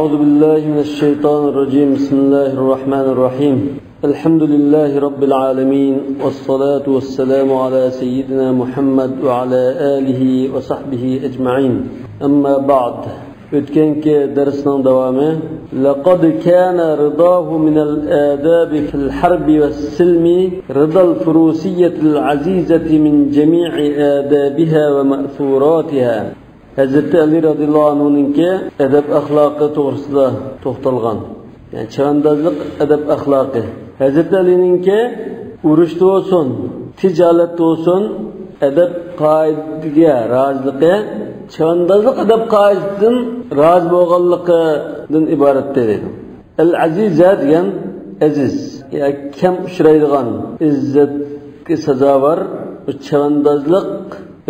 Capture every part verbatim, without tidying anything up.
أعوذ بالله من الشيطان الرجيم. بسم الله الرحمن الرحيم. الحمد لله رب العالمين، والصلاة والسلام على سيدنا محمد وعلى آله وصحبه أجمعين. أما بعد. ئۆتكەنكى دەرسنىڭ داۋامى. لقد كان رضاه من الآداب في الحرب والسلم رضا الفروسية العزيزة من جميع آدابها ومأثوراتها. ھەزرىتى ئەلى رەزىياللاھۇ ئەنھۇنىڭكى ئەدەپ ئەخلاقى توغرىسىدا توختالغان. يەنى چەۋەندازلىق ئەدەپ ئەخلاقى. ھەزرىتى ئەلىنىڭكى ئۇرۇشتا بولسۇن، تىجارەتتە بولسۇن، ئەدەپ قائىدىگە رازىلىقى، چەۋەندازلىق ئەدەپ قائىدىسىدىن رازى بولغانلىقىدىن ئىبارەتتە دەيدۇ. ئەل ئەزىزە دېگەن ئەزىز، يا كەم ئۇچرايدىغان، ئىززەتكە سازاۋەر چەۋەندازلىق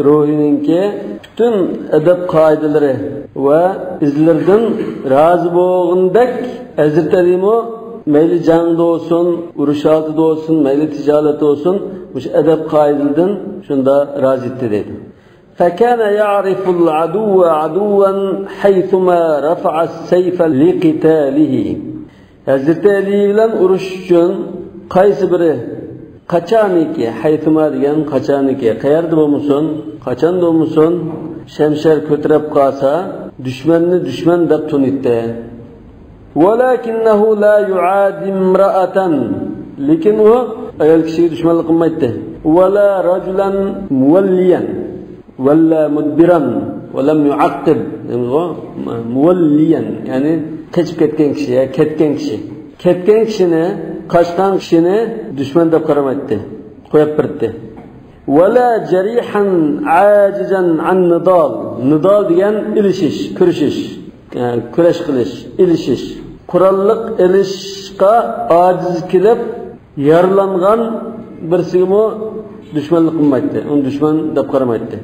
روھىنىڭكى پۈتۈن ئەدەپ قائىدىلىرى ۋە ئىزلىرىدىن رازى بولغىنىدەك، ھەزرىتى ئەلىمۇ مەيلى جەڭدە بولسۇن، ئۇرۇش ھالىتىدە بولسۇن، مەيلى تىجارەتتە بولسۇن، مۇشۇ ئەدەپ قائىدىلىرىدىن شۇنداق رازى ئىدى دەيدۇ. فكان يعرف العدو عدوا حيثما رفع السيف لقتاله. ھەزرىتى ئەلى بىلەن ئۇرۇش ئۈچۈن قايسى بىرى قاچانكى، ھەيسۇما دېگەن قاچانكى، قەيەردە بولمىسۇن، قاچاندا بولمىسۇن، شەمشەر كۆتۈرۈپ قالسا، دۈشمەننى دۈشمەن دەپ تونۇيتتى. ولكنه لا يعادي امرأة، لېكىن ئۇ ئايال كىشىگە دۈشمەنلىك قىلمايتتى. ولا رجلا موليا. ولى مدبرا ولم يعقب دەيمىزغۇ، مۇۋەللىيەن، يەنى قېچىپ كەتكەن كىشى، يا كەتكەن كىشى. كەتكەن كىشىنى، قاچقان كىشىنى دۈشمەن دەپ قارىمايتتى، قويۇپ بېرەتتى. ولا جريحا عاجزا عن نضال. نىدال دېگەن ئېلىشىش، كۈرىشىش، يەنى كۈرەش قىلىش، ئېلىشىش. قوراللىق ئېلىشىشقا ئاجىز كېلىپ، يارىلانغان بىرسىگىمۇ دۈشمەنلىك قىلمايتتى، ئۇنى دۈشمەن دەپ قارىمايتتى.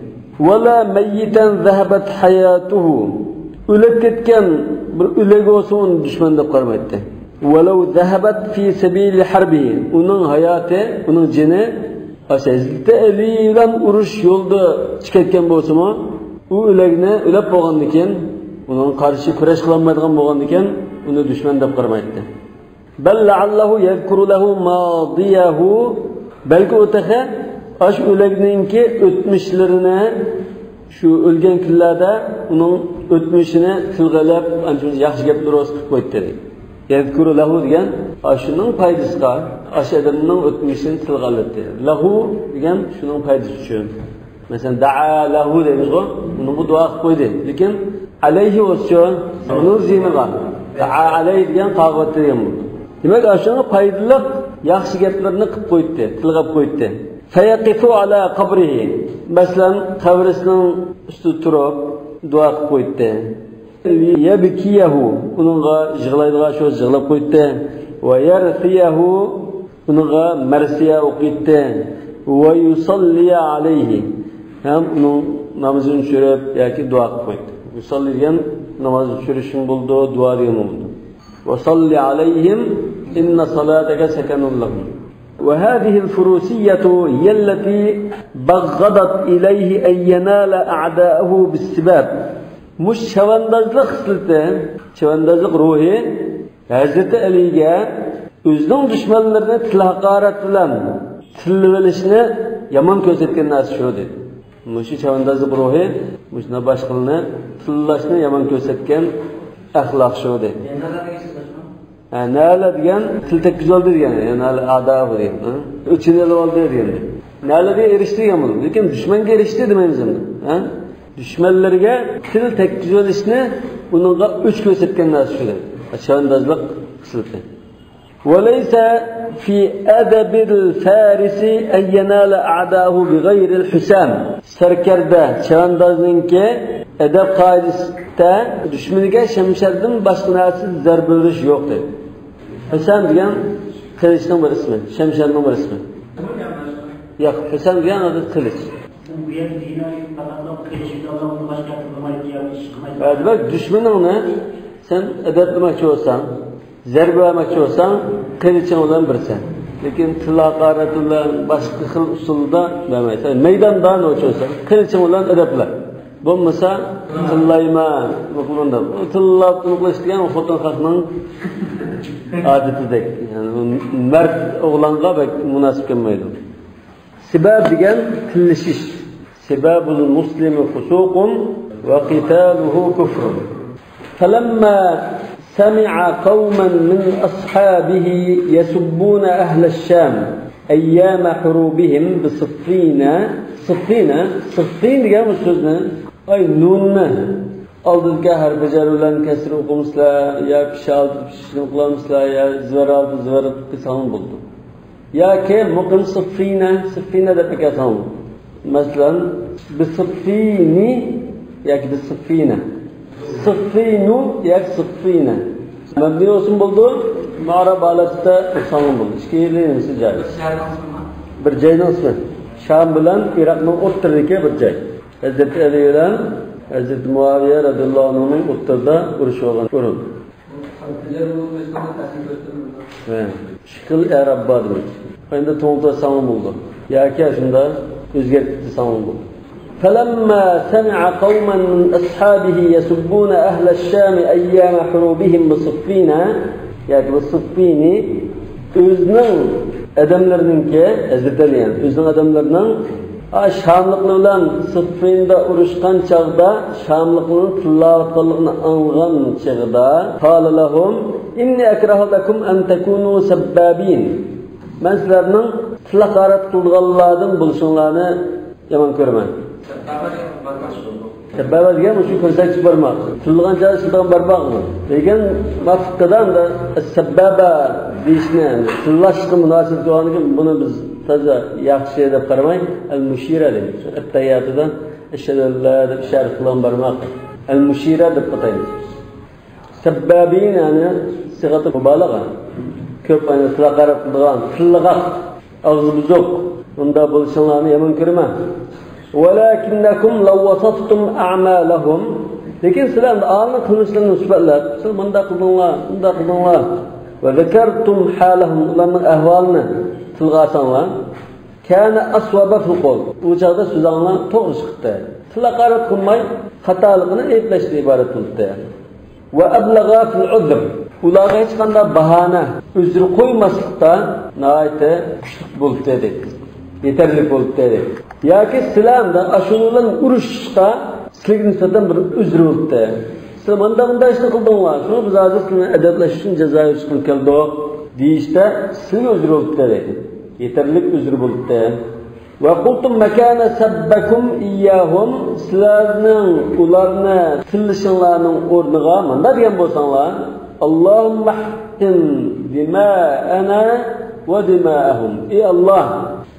ولا ميتا ذهبت حياته، ئۆلۈپ كەتكەن بىر ئۆلۈك بولسا، ئۇنى دۈشمەن دەپ قارىمايتتى. ولو ذهبت في سبيل حربه، ئۇنىڭ ھاياتى، ئۇنىڭ جېنى ئاشۇ ھەزرىتى ئەلى بىلەن ئۇرۇش يولىدا چىقىپ كەتكەن بولسىمۇ، ئۇ ئۆلۈكنى ئۆلۈپ بولغاندىن كېيىن، ئۇنىڭغا قارشى كۈرەش قىلالمايدىغان بولغاندىن كېيىن، ئۇنى دۈشمەن دەپ قارىمايتتى. بل لعله يذكر له ماضيه، بەلكى ئۇ تېخى ئاشۇ ئۆلۈكنىڭكى ئۆتمۈشلىرىنى، شۇ ئۆلگەن كۈنلەردە ئۇنىڭ ئۆتمۈشىنى تىلغا ئېلىپ، ئانچە ياخشى گەپلەر قىلىپ قوياتتى. يذكر له دېگەن ئاشۇنىڭ پايدىسىغا، ئاشۇ ئادەمنىڭ ئۆتمۈشىنى تىلغا ئالاتتى. له دېگەن شۇنىڭ پايدىسى ئۈچۈن. مەسىلەن، دەئا لەھۇ دەيمىزغۇ، ئۇنىڭغا دۇئا قىلىپ قويدى. لېكىن ئەلەيھى بولسىچۇ، ئۇنىڭ زىيىنىغا. دەئا ئەلەيھى دېگەن قاغىۋەتتى دېگەن بولىدۇ. دېمەك، ئاشۇنىڭغا پايدىلىق ياخشى گەپلەرنى قىلىپ قويدى، تىلغا ئېلىپ قويدى. فيقف على قبره، مەسىلەن، قەبرىسىنىڭ ئۈستىدە تۇرۇپ دۇئا قىلىپ قويدى. ليبكيه، ئۇنىڭغا يىغلايدىغان شۇ يىغلاپ قويدى. ويرثيه، ئۇنىڭغا مەرسىيە ئوقۇيتتى. ويصلي عليه، ھەم ئۇنىڭ نامىزىنى چۈشۈرۈپ ياكى دۇئا قىلىپ قويدى. يۇساللى دېگەن ناماز چۈشۈرۈشمۇ بولىدۇ، دۇئا دېگەنمۇ بولىدۇ. وصل عليهم إن صلاتك سكن لهم. وهذه الفروسية هي التي بغضت إليه أن ينال أعداؤه بالسباب. مۇشۇ چەۋەندازلىق خىسلىتى، چەۋەندازلىق روھى ھەزرىتى ئەلىگە ئۆزىنىڭ دۈشمەنلىرىنى تىل ھاقارەت بىلەن تىللىۋېلىشنى يامان كۆرسەتكەن نەرسە شۇ، دېدى. مۇشۇ چەۋەندازلىق روھى مۇشۇنداق باشقىلارنى تىللاشنى يامان كۆرسەتكەن ئەخلاق شۇ، دېدى. ھە، نەلە دېگەن تىل تەگكۈزۈۋالدى دېگەن، يەنى نەلە ئادابى دېگەن، ھە؟ ئۆچىنى ئېلىۋالدى دېگەن. نەلىگە ئېرىشتى دېگەن بۇ. لېكىن دۈشمەنگە ئېرىشتى دېمەيمىز ئەمدى، ھە؟ دۈشمەنلىرىگە تىل تەگكۈزۈۋېلىشنى ئۇنىڭغا ئۆچ كۆرسەتكەن نەرسە شۇ، دېدى. چەۋەندازلىق خىسلىتى. وليس في أدب الفارس أن ينال أعداءه بغير الحسام. سەركەردە، چەۋەندازنىڭكى ئەدەپ قائىدىسىدە دۈشمىنىگە شەمشەردىن باشقا نەرسە زەربە بېرىش يوق، دېدى. ھۈسەم دېگەن قىلىچنىڭ بىر ئىسمى، شەمشەرنىڭ بىر ئىسمى. ياق، ھۈسەم دېگەن ئادەتتە قىلىچ. ھە، دېمەك، دۈشمىنىڭنى سەن ئەدەپلىمەكچى بولساڭ، زەربە بەرمەكچى بولساڭ، قىلىچىڭ بىلەن بېرىسەن. لېكىن تىل ھاقارىتى بىلەن باشقا خىل ئۇسۇلدا بەرمەيسەن. مەيداندا نوچى بولساڭ، قىلىچىڭ بىلەن ئەدەپلە. بولمىسا، تىللايمەن، مۇنداق. تىللاپ تۇنۇقلاش دېگەن خوتۇن خەقنىڭ ئادىتىدەك. يەنى بۇ مەرد ئوغلانغا بەك مۇناسىپ كەلمەيدۇ. سىباب دېگەن تىللىشىش. سباب المسلم فسوق وقتاله كفر. فلما سمع قوما من أصحابه يسبون أهل الشام أيام حروبهم بصفين. سىففىنە، سىففىن دېگەن بۇ سۆزنى، ئاي، نۇننى ئالدىدىكى ھەرپى جەر بىلەن كەسرە ئوقۇمسىلەر، يا پىشا ئالدىدا پىشىشنى ئوقۇلامسىلەر، يا زىۋەر ئالدىدا زىۋەر قىلساڭ بولىدۇ. ياكى مۇقىم سىففىنە، سىففىنە دەپ ئەكەلسەڭ. مەسىلەن، بىسىففىنى ياكى بىسىففىنە. سىففىنۇ ياكى سىففىنە. مەبنىي بولسىمۇ بولىدۇ، مۇئرەب ھالەتتە ئوقۇساڭمۇ بولىدۇ. ئىككىلىنىسى جائىز. بىر جاينىڭ ئىسمى. شام بىلەن ئىراقنىڭ ئوتتۇرىدىكى بىر جاي. ھەزرىتى ئەلى بىلەن ھەزرىتى مۇئاۋىيە رەزىياللاھۇ ئەنھۇنىڭ ئوتتۇرىدا ئۇرۇش بولغان ئورۇن. ھە. شىقىل ئەرەب بار دېمەك. ئەمدى توڭلىتىۋەتسەڭمۇ بولىدۇ. ياكى شۇنداق ئۆزگەرتىپ تۇرساڭمۇ بولىدۇ. فلما سمع قوما من أصحابه يسبون أهل الشام أيام حروبهم بصفين ياكى بصفين، ئۆزىنىڭ ئادەملىرىنىڭكى، ھەزرىتى ئەلى، يەنى ئۆزىنىڭ ئادەملىرىنىڭ، ھا، شاملىقلار بىلەن سىففىندا ئۇرۇشقان چاغدا شاملىقلارنىڭ تىللاۋاتقانلىقىنى ئاڭلىغان چېغىدا، قال لهم إني أكره لكم أن تكونوا سبابين. مەن سىلەرنىڭ تىل ھاقارەت قىلىدىغانلاردىن بولۇشۇڭلارنى يامان كۆرىمەن. سەببابە دېگەن مۇشۇ كۆرسەتكۈچى بارماق. تىللىغان چاغدا شۇنداق بارماقمۇ؟ لېكىن ما فىقىدا ئەمدى سەببابە دېيىشنى، يەنى تىللاشقا مۇناسىۋەت بولغاندىكىن بۇنى بىز تازا ياخشى دەپ قارىماي، ئەل مۇشىرە دەيمىز. ئەتتەھىياتىدا ئەشھەدۇ ئەن لا دەپ ئىشارە قىلغان بارماق. ئەل مۇشىرە دەپ ئاتايمىز. سەببابىن، يەنى سىغەتۇ مۇبالىغە. كۆپ، يەنى تىل ھاقارەت قىلىدىغان، تىللىغاق، ئاغزى بۇزۇق. ئۇنداق بولۇشۇڭلارنى يامان كۆرىمەن. ولكنكم لو وصفتم أعمالهم. لېكىن سىلەر ئالىم قىلمىشلىرىنى سۈپەتلەپ، سىلەر مۇنداق قىلدىڭلار، مۇنداق قىلدىڭلار. وذكرتم حالهم، ئۇلارنىڭ ئەھۋالىنى تىلغا ئالساڭلار. كان أصوب في القول. ئۇ چاغدا سۆزۈڭلار توغرا چىقتى. تىل ھاقارەت قىلماي، خاتالىقىنى ئەيىبلەشتىن ئىبارەت بولدى. وأبلغ في العذر. ئۇلارغا ھېچقانداق باھانە، ئۆزرە قويماسلىقتا ناھايىتى كۈچلۈك بولدى دەيدۇ. يېتەرلىك بولدى دەيدۇ. ياكى سىلەر ئاشۇنىڭ بىلەن ئۇرۇشۇشقا سىلەرگە نىسبەتەن بىر ئۆزرە بولدى. سىلەر مانداق مۇنداق ئىشنى قىلدىڭلار. شۇڭا بىز ھازىر سىلەرنى ئەدەپلەش ئۈچۈن جازا بېرىش قىلىپ كەلدۇق دېيىشتە سىلەرگە ئۆزرە بولدى دەيدۇ. يېتەرلىك ئۆزرە بولدى. وقلتم مكان سبكم إياهم، سىلەرنىڭ ئۇلارنى تىللىشىڭلارنىڭ ئورنىغا مۇنداق دېگەن بولساڭلار، اللهم احقن دماءنا ودماءهم. ئى ئاللاھ،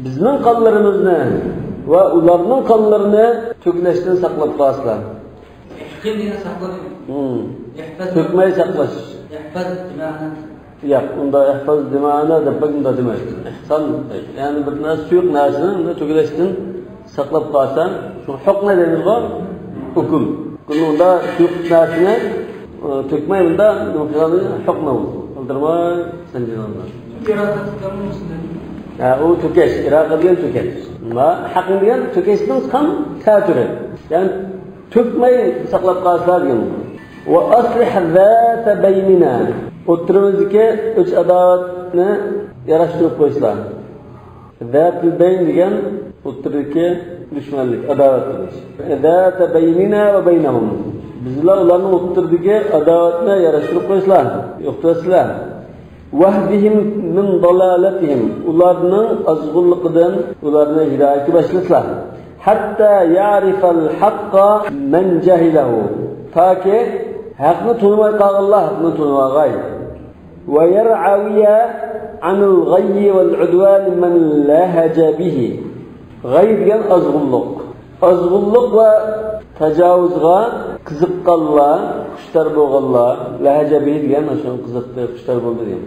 بىزنىڭ قانلىرىمىزنى ۋە ئۇلارنىڭ قانلىرىنى تۆكۈلۈشتىن ساقلاپ قالسىلا. ئىھقىن دېگەن ساقلا دېگەن. ھىم. ئىھفەز. تۆكمەي ساقلاش. ئىھفەز دىمائەنا. ياق، ئۇندا ئىھفەز دىمائەنا دەپ بەك ئۇندا دېمەيدۇ. ئىھسان دەيدۇ. يەنى بىر نەرسە سۇيۇق نەرسىنى ئۇندا تۆكۈلۈشتىن ساقلاپ قالسا، شۇ ھۇقنە دەيمىزغۇ، ئوكۇل. بۇنى ئۇندا سۇيۇق نەرسىنى، ئى، تۆكمەي ئۇندا نېمە قىلغاننى ھۇقنە بولىدۇ. قالدۇرماي سەنجىگەن. ھە، ئۇ تۆكۈش، ئىراقە دېگەن تۆكۈش. ما، ھەقنى دېگەن تۆكۈشنىڭ تام تەتۈرى. يەنى تۆكمەي ساقلاپ قالسىلا دېگەن. وأصلح ذات بيننا. ئوتتۇرىمىزدىكى ئۆچ-ئاداۋەتنى ياراشتۇرۇپ قويسىلا. ذات البين دېگەن ئوتتۇرىدىكى دۈشمەنلىك، ئاداۋەت دېگەن. ذات بيننا وبينهم. بىز بىلەن ئۇلارنىڭ ئوتتۇرىدىكى ئاداۋەتنى ياراشتۇرۇپ قويسىلا، يوقىتىۋەتسىلە. واهدهم من ضلالتهم، ئۇلارنىڭ ئازغۇنلۇقىدىن ئۇلارنى ھىدايەتكە باشلىسىلا. حتى يعرف الحق من جهله، تاكى ھەقنى تونۇماي قالغانلار ھەقنى تونۇۋالغاي. ويرعوي عن الغي والعدوان من لهج به. غەي دېگەن ئازغۇنلۇق. ئازغۇنلۇق ۋە تاجاۋۇزغا قىزىققانلار، خۇشتار بولغانلار، لەھەجە بىھى دېگەن شۇ قىزىقتى، خۇشتار بولدى دېگەن.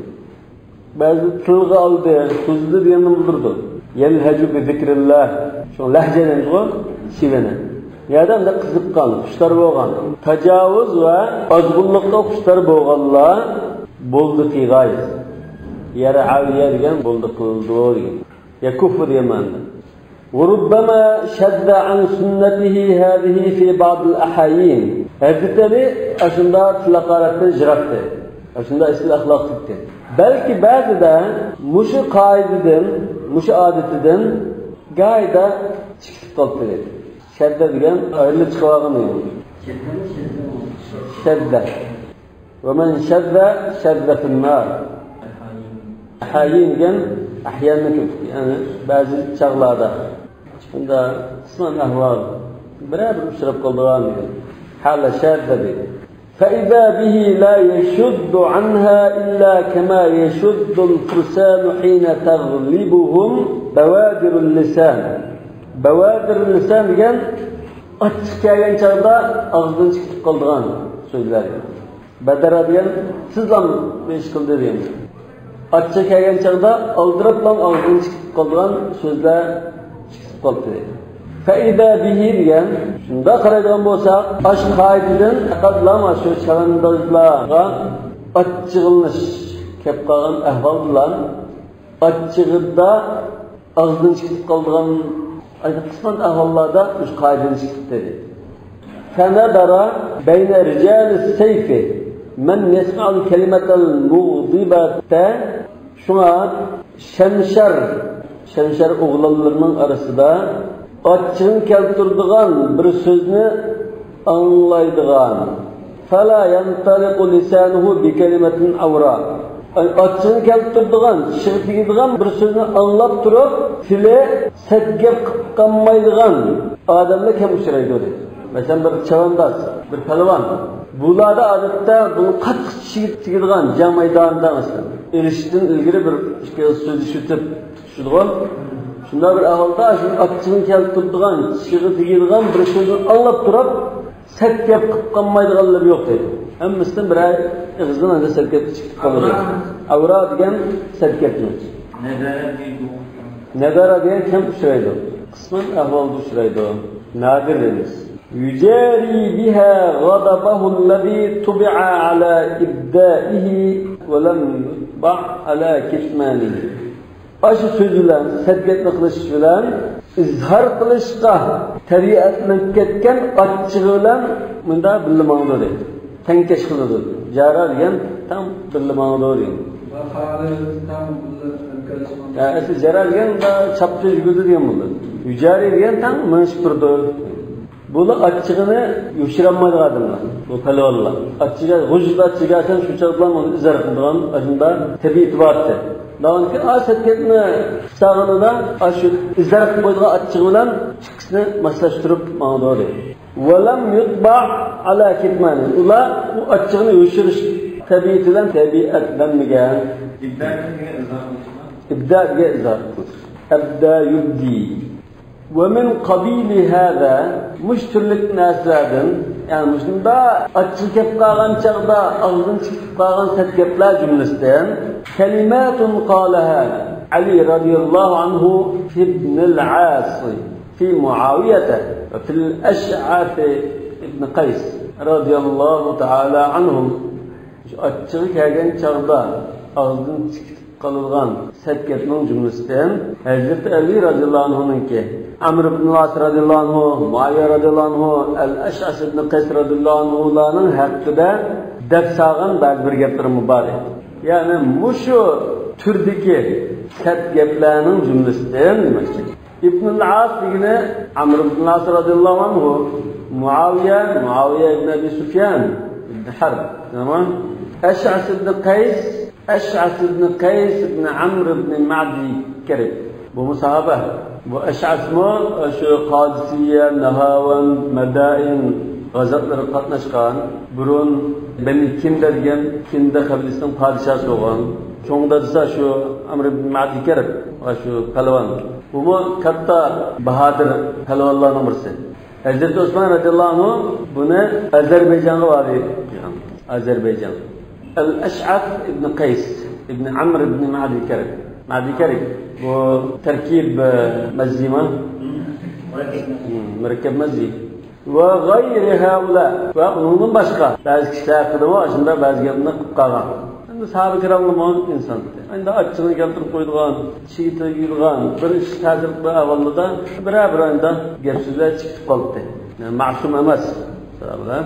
بەزى تىلغا ئالدى، سۆزلىدى دېگەننى بىلدۈرىدۇ. يەلھەجۇ بىزىكرىللا. شۇ لەھجە دەيمىزغۇ، شېۋىنى. يەنى ئۇنداق قىزىققان، خۇشتار بولغان. تاجاۋۇز ۋە ئازغۇنلۇققا خۇشتار بولغانلار بولدى قىلغاي. يەرئەۋىيە دېگەن بولدى قىلدى دېگەن. يەكۇففۇ دېگەن مەنىدە. وربما شذ عن سنته هذه في بعض الأحايين. ھەزرىتى ئەلى ئاشۇنداق تىل ھاقارەتتىن يىراقتى. ئاشۇنداق ئېسىل ئەخلاقلىق ئىكەن. بەلكى بەزىدە مۇشۇ قائىدىدىن، مۇشۇ ئادىتىدىن گاھىدا چىقىپ قالىدۇ. شەددە دېگەن ئايرىلىپ چىقىۋالغان دېگەن. شەددە. ومن شذ شذ في النار. ئەھايىن دېگەن ئەھياننى كۆپىيى، يەنى بەزى چاغلاردا. شۇنداق قىسمەن ئەھۋال بىرەر بىر ئۇچراپ قالىدىغان دېگەن. ھالە شەددە دېگەن. فإذا به لا يشذ عنها إلا كما يشذ الفرسان حين تغلبهم بوادر اللسان. بوادر اللسان دېگەن ئاچچىق كەلگەن چاغدا ئاغزىدىن چىقىپ قالىدىغان سۆزلەر. بەدەرە دېگەن تېزلا بىر ئىش قىلدى دېگەن. ئاچچىق كەلگەن چاغدا ئالدىراپلا ئاغزىدىن چىقىپ قالىدىغان سۆزلەر چىقىپ قالدى. فإذا به دېگەن، شۇنداق قارايدىغان بولساق، ئاشۇ قائىدىدىن پەقەتلا شۇ چەۋەندازلارغا ئاچچىقلىنىش كەپ قالغان ئەھۋال بىلەن ئاچچىقىدا ئاغزىدىن چىقىپ قالىدىغان قىسمەن ئەھۋاللاردا مۇشۇ قائىدىدىن چىقىپ كېتىدۇ. فنظر بين رجال السيف من يسمع الكلمة المغضبة. شۇڭا شەمشەر، شەمشەر ئوغلانلىرىنىڭ ئارىسىدا ئاچچىقىنى كەلتۈرىدىغان بىر سۆزنى ئاڭلايدىغان. فلا ينطلق لسانه بكلمة عوراء. ئاچچىقىنى كەلتۈرىدىغان، چىشىغا تېگىدىغان بىر سۆزنى ئاڭلاپ تۇرۇپ، تىلى سەت گەپ قىلىپ قالمايدىغان ئادەملەر كەم ئۇچرايدۇ دەيدۇ. مەسىلەن، بىر چەۋەنداز، بىر پەلۋان. بۇلاردا ئادەتتە بۇ قاتتىق چىشىغا تېگىدىغان جەڭ مەيدانىدا، مەسىلەن، ئېلىشىشتىن ئىلگىرى بىر ئىككى ئېغىز سۆزلىشىۋېتىپ، چۈشىدىغان. شۇنداق بىر ئەھۋالدا شۇ ئاچچىقىنى كەلتۈرىدىغان، چىشىغا تېگىدىغان بىر سۆزنى ئاڭلاپ تۇرۇپ، سەت گەپ قىلىپ قالمايدىغانلىرى يوق دەيدۇ. ھەممىسىدىن بىرەر ئېغىزدىن ئاندىن سەت گەپ چىقىپ قالىدۇ. ئەۋرا دېگەن سەت گەپنى. نەدەرە دېگەن كەم ئۇچرايدۇ. قىسمەن ئەھۋالدا ئۇچرايدۇ. نادىر دەيمىز. يجاري بها غضبه الذي طبع على إبدائه ولم يطبع على كتمانه. ئاشۇ سۆز بىلەن، سەت گەپنى قىلىش بىلەن ئىزھار قىلىشقا تەبىئەتلىنىپ كەتكەن ئاچچىقى بىلەن مۇنداق بىللە ماڭىدۇ دەيدۇ. تەڭكەش قىلىدۇ. جارا دېگەن تەڭ بىللە ماڭىدۇ دېگەن. ۋە خارىج تەڭ بىللە ھەمكارلىشىدۇ. ھە، ئەسلى جارا دېگەن چاپچا يۈگۈردى دېگەن بولىدۇ. يۇجارى دېگەن تەڭ مېڭىشىپ تۇرىدۇ. بۇلار ئاچچىقىنى يوشۇرالمايدىغان ئادەملەر. بۇ پەلۋانلار. ئاچچىقى، غۇژژىدا ئاچچىقى كەلسە شۇ چاغ بىلەن ئۇنى ئىزھار قىلىدىغان ئاشۇنداق تەبىئىتى بار ئىكەن. داۋانكى ئا سەت گەپنى قىلساغىنىدا ئاشۇ ئىزھار قىلىپ قويىدىغان ئاچچىقى بىلەن ئىككىسىنى ماسلاشتۇرۇپ ماڭىدۇ دەيدۇ. ۋەلەم يۇتبەئ ئەلا كىتمانى. ئۇلار بۇ ئاچچىقىنى يوشۇرۇش تەبىئىتى بىلەن تەبىئەتلەنمىگەن. ئىبدا دېگەن ئىزھار قىلىشما؟ ئىبدا دېگەن ئىزھار قىلىش. ئەبدا يۇبدى. ۋە مىن قابىلى ھازا، مۇشۇ تۈرلۈك نەرسىلەردىن، يەنى مۇشۇنداق ئاچچىقى كەپ قالغان چاغدا ئاغزىدىن چىقىپ قالغان سەت گەپلەر جۈملىسىدىن، كەلىماتۇن قالەھا ئەلى رەزىيەللاھۇ ئەنھۇ فى ئىبنىل ئاس. في معاوية وفي الأشعث بن قيس رضي الله تعالى عنهم. شۇ ئاچچىقى كەلگەن چاغدا ئاغزىدىن چىقىپ قالىدىغان سەت گەپنىڭ جۈملىسىدىن ھەزرىتى ئەلى رەزىياللاھۇ ئەنھۇنىڭكى، ئەمر ئىبن ئاس رەزىياللاھۇ ئەنھۇ، مۇئاۋىيە رەزىياللاھۇ ئەنھۇ، ئەل ئەشئەس ئىبن قەيس رەزىياللاھۇ ئەنھۇلارنىڭ ھەققىدە دەپ سالغان بەزى بىر گەپلىرىمۇ بار ئىدى. يەنى مۇشۇ تۈردىكى سەت گەپلەرنىڭ جۈملىسىدىن دېمەكچى. ئىبنۇل ئاس دېگىنى ئەمر ئىبنۇل ئاس رەزىياللاھۇ ئەنھۇ، مۇئاۋىيە، مۇئاۋىيە ئىبن ئەبى سۇفيان ئىبن ھەرب، تامام. ئەشئەس ئىبن قەيس، ئەشئەس ئىبن قەيس ئىبن ئەمر ئىبن مەدى كەرب. بۇمۇ ساھابە. بۇ ئەشئەسمۇ شۇ قادىسىيە، نەھاۋەند، مەدائىن غازاتلىرىغا قاتناشقان. بۇرۇن بەنى كىندە دېگەن كىندە قەبىلىسىنىڭ پادىشاھى بولغان. چوڭ دادىسى شۇ ئەمر ئىبن مەدى كەرب، شۇ پەلۋان. بۇمۇ كاتتا باھادىر پەلۋانلارنىڭ بىرسى. ھەزرىتى ئوسمان رەزىياللاھۇ ئەنھۇ بۇنى ئەزەربەيجانغا ۋالىي قىلغان. ئەزەربەيجان. ئەل ئەشئەس ئىبن قەيس ئىبن ئەمر ئىبن مەدى كەرب. مەدى كەرب. بۇ تەركىب، ئە، مەززىما؟ مۇرەككەب مەززى. ۋە غەيرى ھەئۇلا. ۋە ئۇنىڭدىن باشقا بەزى كىشىلەر ھەققىدىمۇ ئاشۇنداق بەزى گەپنى قىلىپ قالغان. ساھابە كىراملىمۇ ئىنسان. ئەمدى ئاچچىقىنى كەلتۈرۈپ قويىدىغان، چىگىتىگە يۇيىدىغان، بىر ئىش تەسىر قىلىدىغان ئەھۋالدا بىرەر-بىرەر ئەمدى گەپ-سۆزلەر چىقىپ قالاتتى. يەنى مەسۇم ئەمەس ساھابىلەر.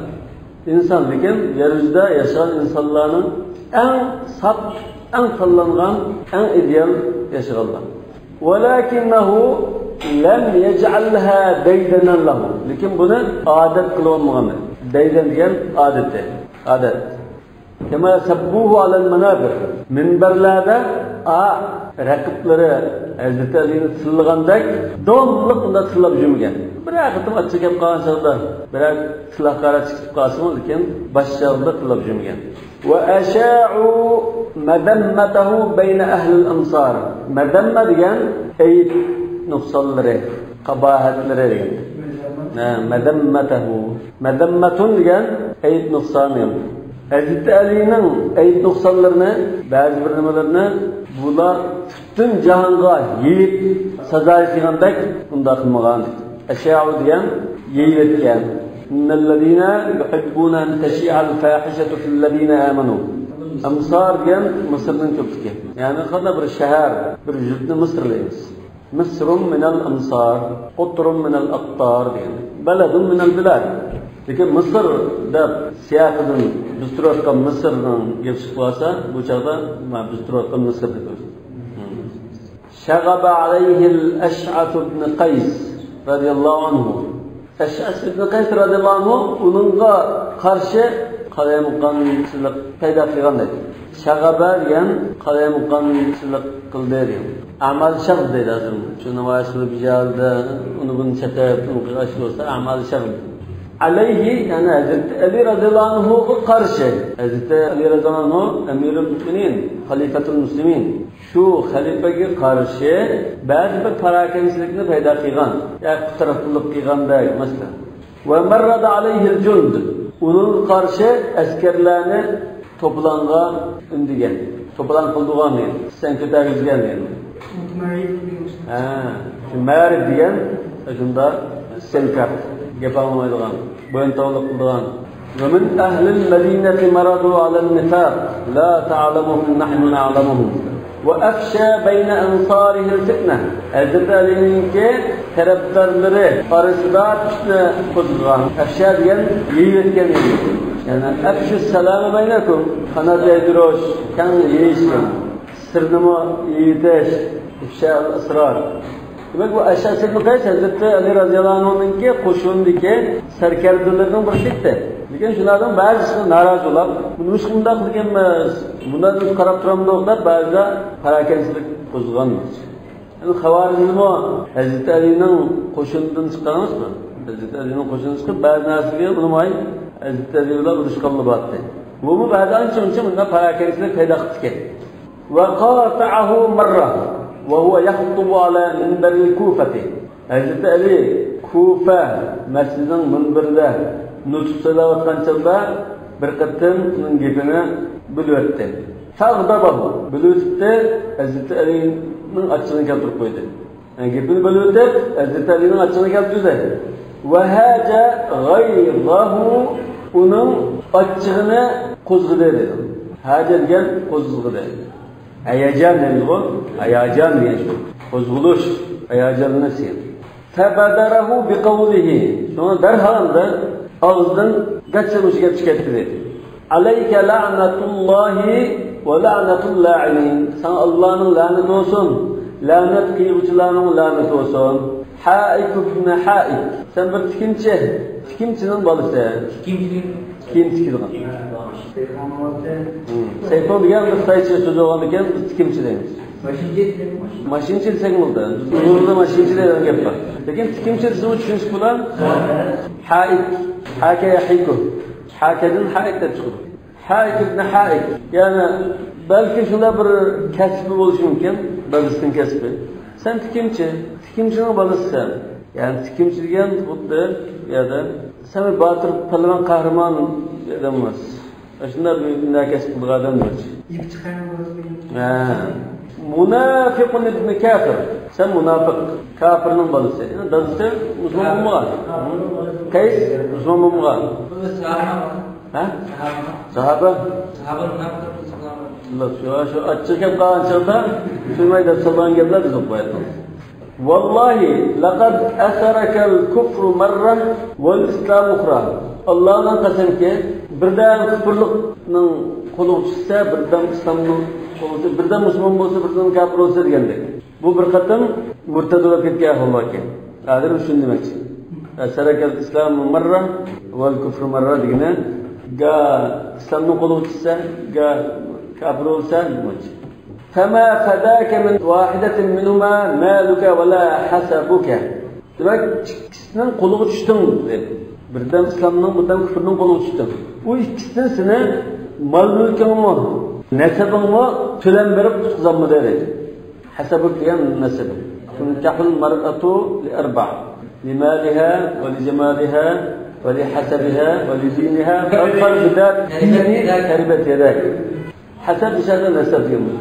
ئىنسان، لېكىن يەر يۈزىدە ياشىغان ئىنسانلارنىڭ ئەڭ ساپ، ئەڭ تاللانغان، ئەڭ ئىدېئال ياشىغانلار. ولكنه لم يجعلها ديدنا له. لېكىن بۇنى ئادەت قىلىۋالمىغان. دەيدەن دېگەن ئادىتى. ئادەت. كما سبوه على المنابر. مىنبەرلەردە، ئا، رەقىبلىرى ھەزرىتى ئەلىنى تىللىغاندەك داۋاملىق ئۇنداق تىللاپ يۈرمىگەن. بىرەر قېتىم ئاچچىق گەپ قىلغان چاغدا، بىرەر سىلە-ھاقارەت چىقىپ قالسىمۇ، لېكىن باش چاغدا تىللاپ يۈرمىگەن. وأشاعوا مذمته بين أهل الأمصار. مەزەممە دېگەن ئەيىب نۇقسانلىرى، قاباھەتلىرى دېگەن. ھە، مەزەممەتەھۇ. مەزەممەتۇن دېگەن ئەيىب نۇقسانى. ھەزرىتى ئەلىنىڭ ئەيىب نۇقسانلىرىنى، بەزى بىر نېمىلىرىنى بۇلار پۈتۈن جاھانغا يېيىپ سازا يېتىگەندەك ئۇنداق قىلمىغان. ئەشاعۇ دېگەن يېيىۋەتكەن. إن الذين يحبون أن تشيع الفاحشة في الذين آمنوا. ئەمسار دېگەن مىسىرنىڭ كۆپلۈكى. يەنى قانداق بىر شەھەر، بىر يۇرتنى مىسىر دەيمىز. مصر من الأمصار، قطر من الأقطار دېگەن. بلد من البلاد. لېكىن مىسىر دەپ سىياقىدىن بىز تۇرۇۋاتقان مىسىرنىڭ گېپى چىقىپ قالسا، بۇ چاغدا مانا بىز تۇرۇۋاتقان مىسىر دەپ. شغب عليه الأشعث بن قيس رضي الله عنه. ئەشئەس ئىبن قەيس رەزىياللاھۇ ئەنھۇ ئۇنىڭغا قارشى قالايمىقانچىلىق پەيدا قىلغان دەيدۇ. شەغەبە دېگەن قالايمىقانچىلىق قىلدى دېگەن. ئەمەل شەغب دەيدۇ ھازىر. شۇ نامايىش قىلىپ، بىجالدا ئۇنى بۇنى چېقىپ، ئۇنى قىلغان ئىش بولسا، ئەمەل شەغب. ئەلەيھى، يەنى ھەزرىتى ئەلى رەزىياللاھۇ ئەنھۇغا قارشى. ھەزرىتى ئەلى رەزىياللاھۇ ئەنھۇ ئەمىرۇل مۇئمىنىن، خەلىپەتۇل مۇسلىمىن. شۇ خەلىپىگە قارشى بەزى بىر پاراكەندىچىلىكنى پەيدا قىلغان، يا قۇترۇقلۇق قىلغاندەك، مەسىلەن. ومرد عليه الجند. ئۇنىڭغا قارشى ئەسكەرلەرنى توپىلاڭغا ئۈندىگەن، توپىلاڭ قىلدۇرغان دېگەن، ئىسيان كۆتەرگۈزگەن دېگەن. ھە، شۇ مەرىد دېگەن شۇنداق ئىسيانكار، گەپ ئاڭلىمايدىغان، بويۇنتاۋلىق قىلىدىغان. ومن أهل المدينة مردوا على النفاق لا تعلمهم نحن نعلمهم وأفشى بين أنصاره الفتنة. ھەزرىتى ئەلىنىڭكى تەرەپدارلىرى ئارىسىدا پىتنە قوزغىغان. ئەفشا دېگەن يېيىۋەتكەن دېگەن. يەنى أفشوا السلام بينكم، قانات يايدۇرۇش، كەڭ يېيىش. سىرنىمۇ يېيىۋېتىش، إفشاء الأسرار. دېمەك، بۇ ئەشئەس ئىبن قەيس ھەزرىتى ئەلى رەزىياللاھۇ ئەنھۇنىڭكى قوشۇنىدىكى سەركەردىلىرىنىڭ بىرسى ئىدى. لېكىن شۇلارنىڭ بەزىسى نارازى بولۇپ، بۇ نېمىشقا بۇنداق قىلغانمىز؟ بۇنداق بىز قاراپ تۇرامدۇق دەپ، بەزىلەر پاراكەندىچىلىك قوزغىغان. يەنى خاۋارىزممۇ ھەزرىتى ئەلىنىڭ قوشۇنىدىن چىققان ئەمەسمۇ؟ ھەزرىتى ئەلىنىڭ قوشۇنىدىن چىقىپ، بەزى نەرسىگە ئۇنىماي، ھەزرىتى ئەلى بىلەن ئۇرۇشقانلا بارتى. بۇمۇ بەزى ئانچە-مۇنچە مۇنداق پاراكەندىچىلىك پەيدا قىپتىكەن. وقاطعه مرة وهو يخطب على منبر الكوفة. ھەزرىتى ئەلى كۇفە مەسچىتىنىڭ مۇنبىرىدە نۇتۇق سۆزلەۋاتقان چاغدا بىر قېتىم ئۇنىڭ گېپىنى بۆلۈۋەتتى. فأغضبه، بۆلۈۋېتىپتۇ، ھەزرىتى ئەلىنىڭ ئاچچىقىنى كەلتۈرۈپ قويدى. يەنى گېپىنى بۆلۈۋېتىپ، ھەزرىتى ئەلىنىڭ ئاچچىقىنى كەلتۈردى. وهاج غيظه، ئۇنىڭ ئاچچىقىنى قوزغىدى دېدى. ھاجە دېگەن قوزغىدى. ھەيەجان دەيمىزغۇ؟ ھەيەجان دېگەن شۇ. قوزغىلىش، ھەيەجانلىنىش دېگەن. فبادره بقوله، شۇڭا دەرھال ئاغزىدىن گاچا مۇشۇ گەپ چىقىپ كەتتى دېدى. عليك لعنة الله ولعنة اللاعنين. ساڭا ئاللانىڭ لەنىتى بولسۇن، لەنەت قىلغۇچىلارنىڭ لەنىتى بولسۇن. حائك ابن حائك. سەن بىر تىكىنچى، تىكىنچىنىڭ بالىسى. تىكىنچى. كىيىم تىكىدىغان. سەيپۇڭ دېگەن بىر خىتايچە سۆز بولغاندىكىن، بىز تىكىنچى دەيمىز. ماشىنىچى دېسەك بولدى. بىز ئۇيغۇردا ماشىنىچى دەيدىغان گەپ بار. لېكىن تىكىنچى دېسىمۇ چۈشىنىشكە بولا. ھائىك. ھاكە يەھىكۇ. ھاكەدىن ھائىك دەپ چىقىدۇ. ھائىك ئىبن ھائىك. يەنى بەلكى شۇنداق بىر كەسپى بولۇشى مۇمكىن. دادىسىنىڭ كەسپى. سەن تىكىنچى. تىكىنچىنىڭ بالىسى سەن. يەنى تىكىنچى دېگەن خۇددى بۇ يەردە سەن بىر باتۇر، پەلۋان، قەھرىمان ئادەم ئەمەس. شۇنداق بىر ھۈنەر كەسىپ قىلىدىغان ئادەم بولىدۇ. يىپ چىقارغان بولىدۇ. ھە. مۇنافىقۇن ئىبنى كافىر. سەن مۇناپىق، كافىرنىڭ بالىسى. يەنى دادىسى مۇسۇلمان بولمىغان. قەيس مۇسۇلمان بولمىغان. بۇ ساھابە. ھە؟ ساھابە. ساھابە. ساھابە مۇناپىق. شۇ، شۇ ئاچچىق گەپ قىلغان چاغدا سۆيمەي دەپ سالغان گەپلەر بىز ئۇقمايتتۇق. والله لقد أسرك الكفر مرة والإسلام أخرى. ئاللاغا قەسەمكى، بىردەم كۇپۇرلۇقنىڭ قولىغا چۈشسە، بىردەم ئىسلامنىڭ قولىغا چۈشسە، بىردەم مۇسۇلمان بولسا، بىردەم كاپىر بولسا دېگەندەك. بۇ بىر قېتىم مۇرتەد بولۇپ كەتكەن ئەھۋال باركەن. ھازىر شۇنى دېمەكچى. أسرك الإسلام مرة والكفر مرة دېگىنى، گا ئىسلامنىڭ قولىغا چۈشسە، گا كاپىر بولسا دېمەكچى. فما فداك من واحدة منهما مالك ولا حسبك. دېمەك، ئىككىسىنىڭ قولىغا چۈشتۈڭ، دەيدۇ. بىردەم ئىسلامنىڭ، بىردەم كۇپرنىڭ قولىغا چۈشتۈڭ. ئۇ ئىككىسىدىن سېنى مال-مۈلكۈڭمۇ، نەسەبىڭمۇ تۆلەم بېرىپ قۇتقۇزالمىدى، دەيدۇ. حسبك دېگەن نەسەب. تنكح المرأة لأربع: لمالها ولجمالها ولحسبها ولدينها، فاظفر بذات الدين تربت يداك. ھەسەب دېسەڭلار نەسەب دېگەن بۇ.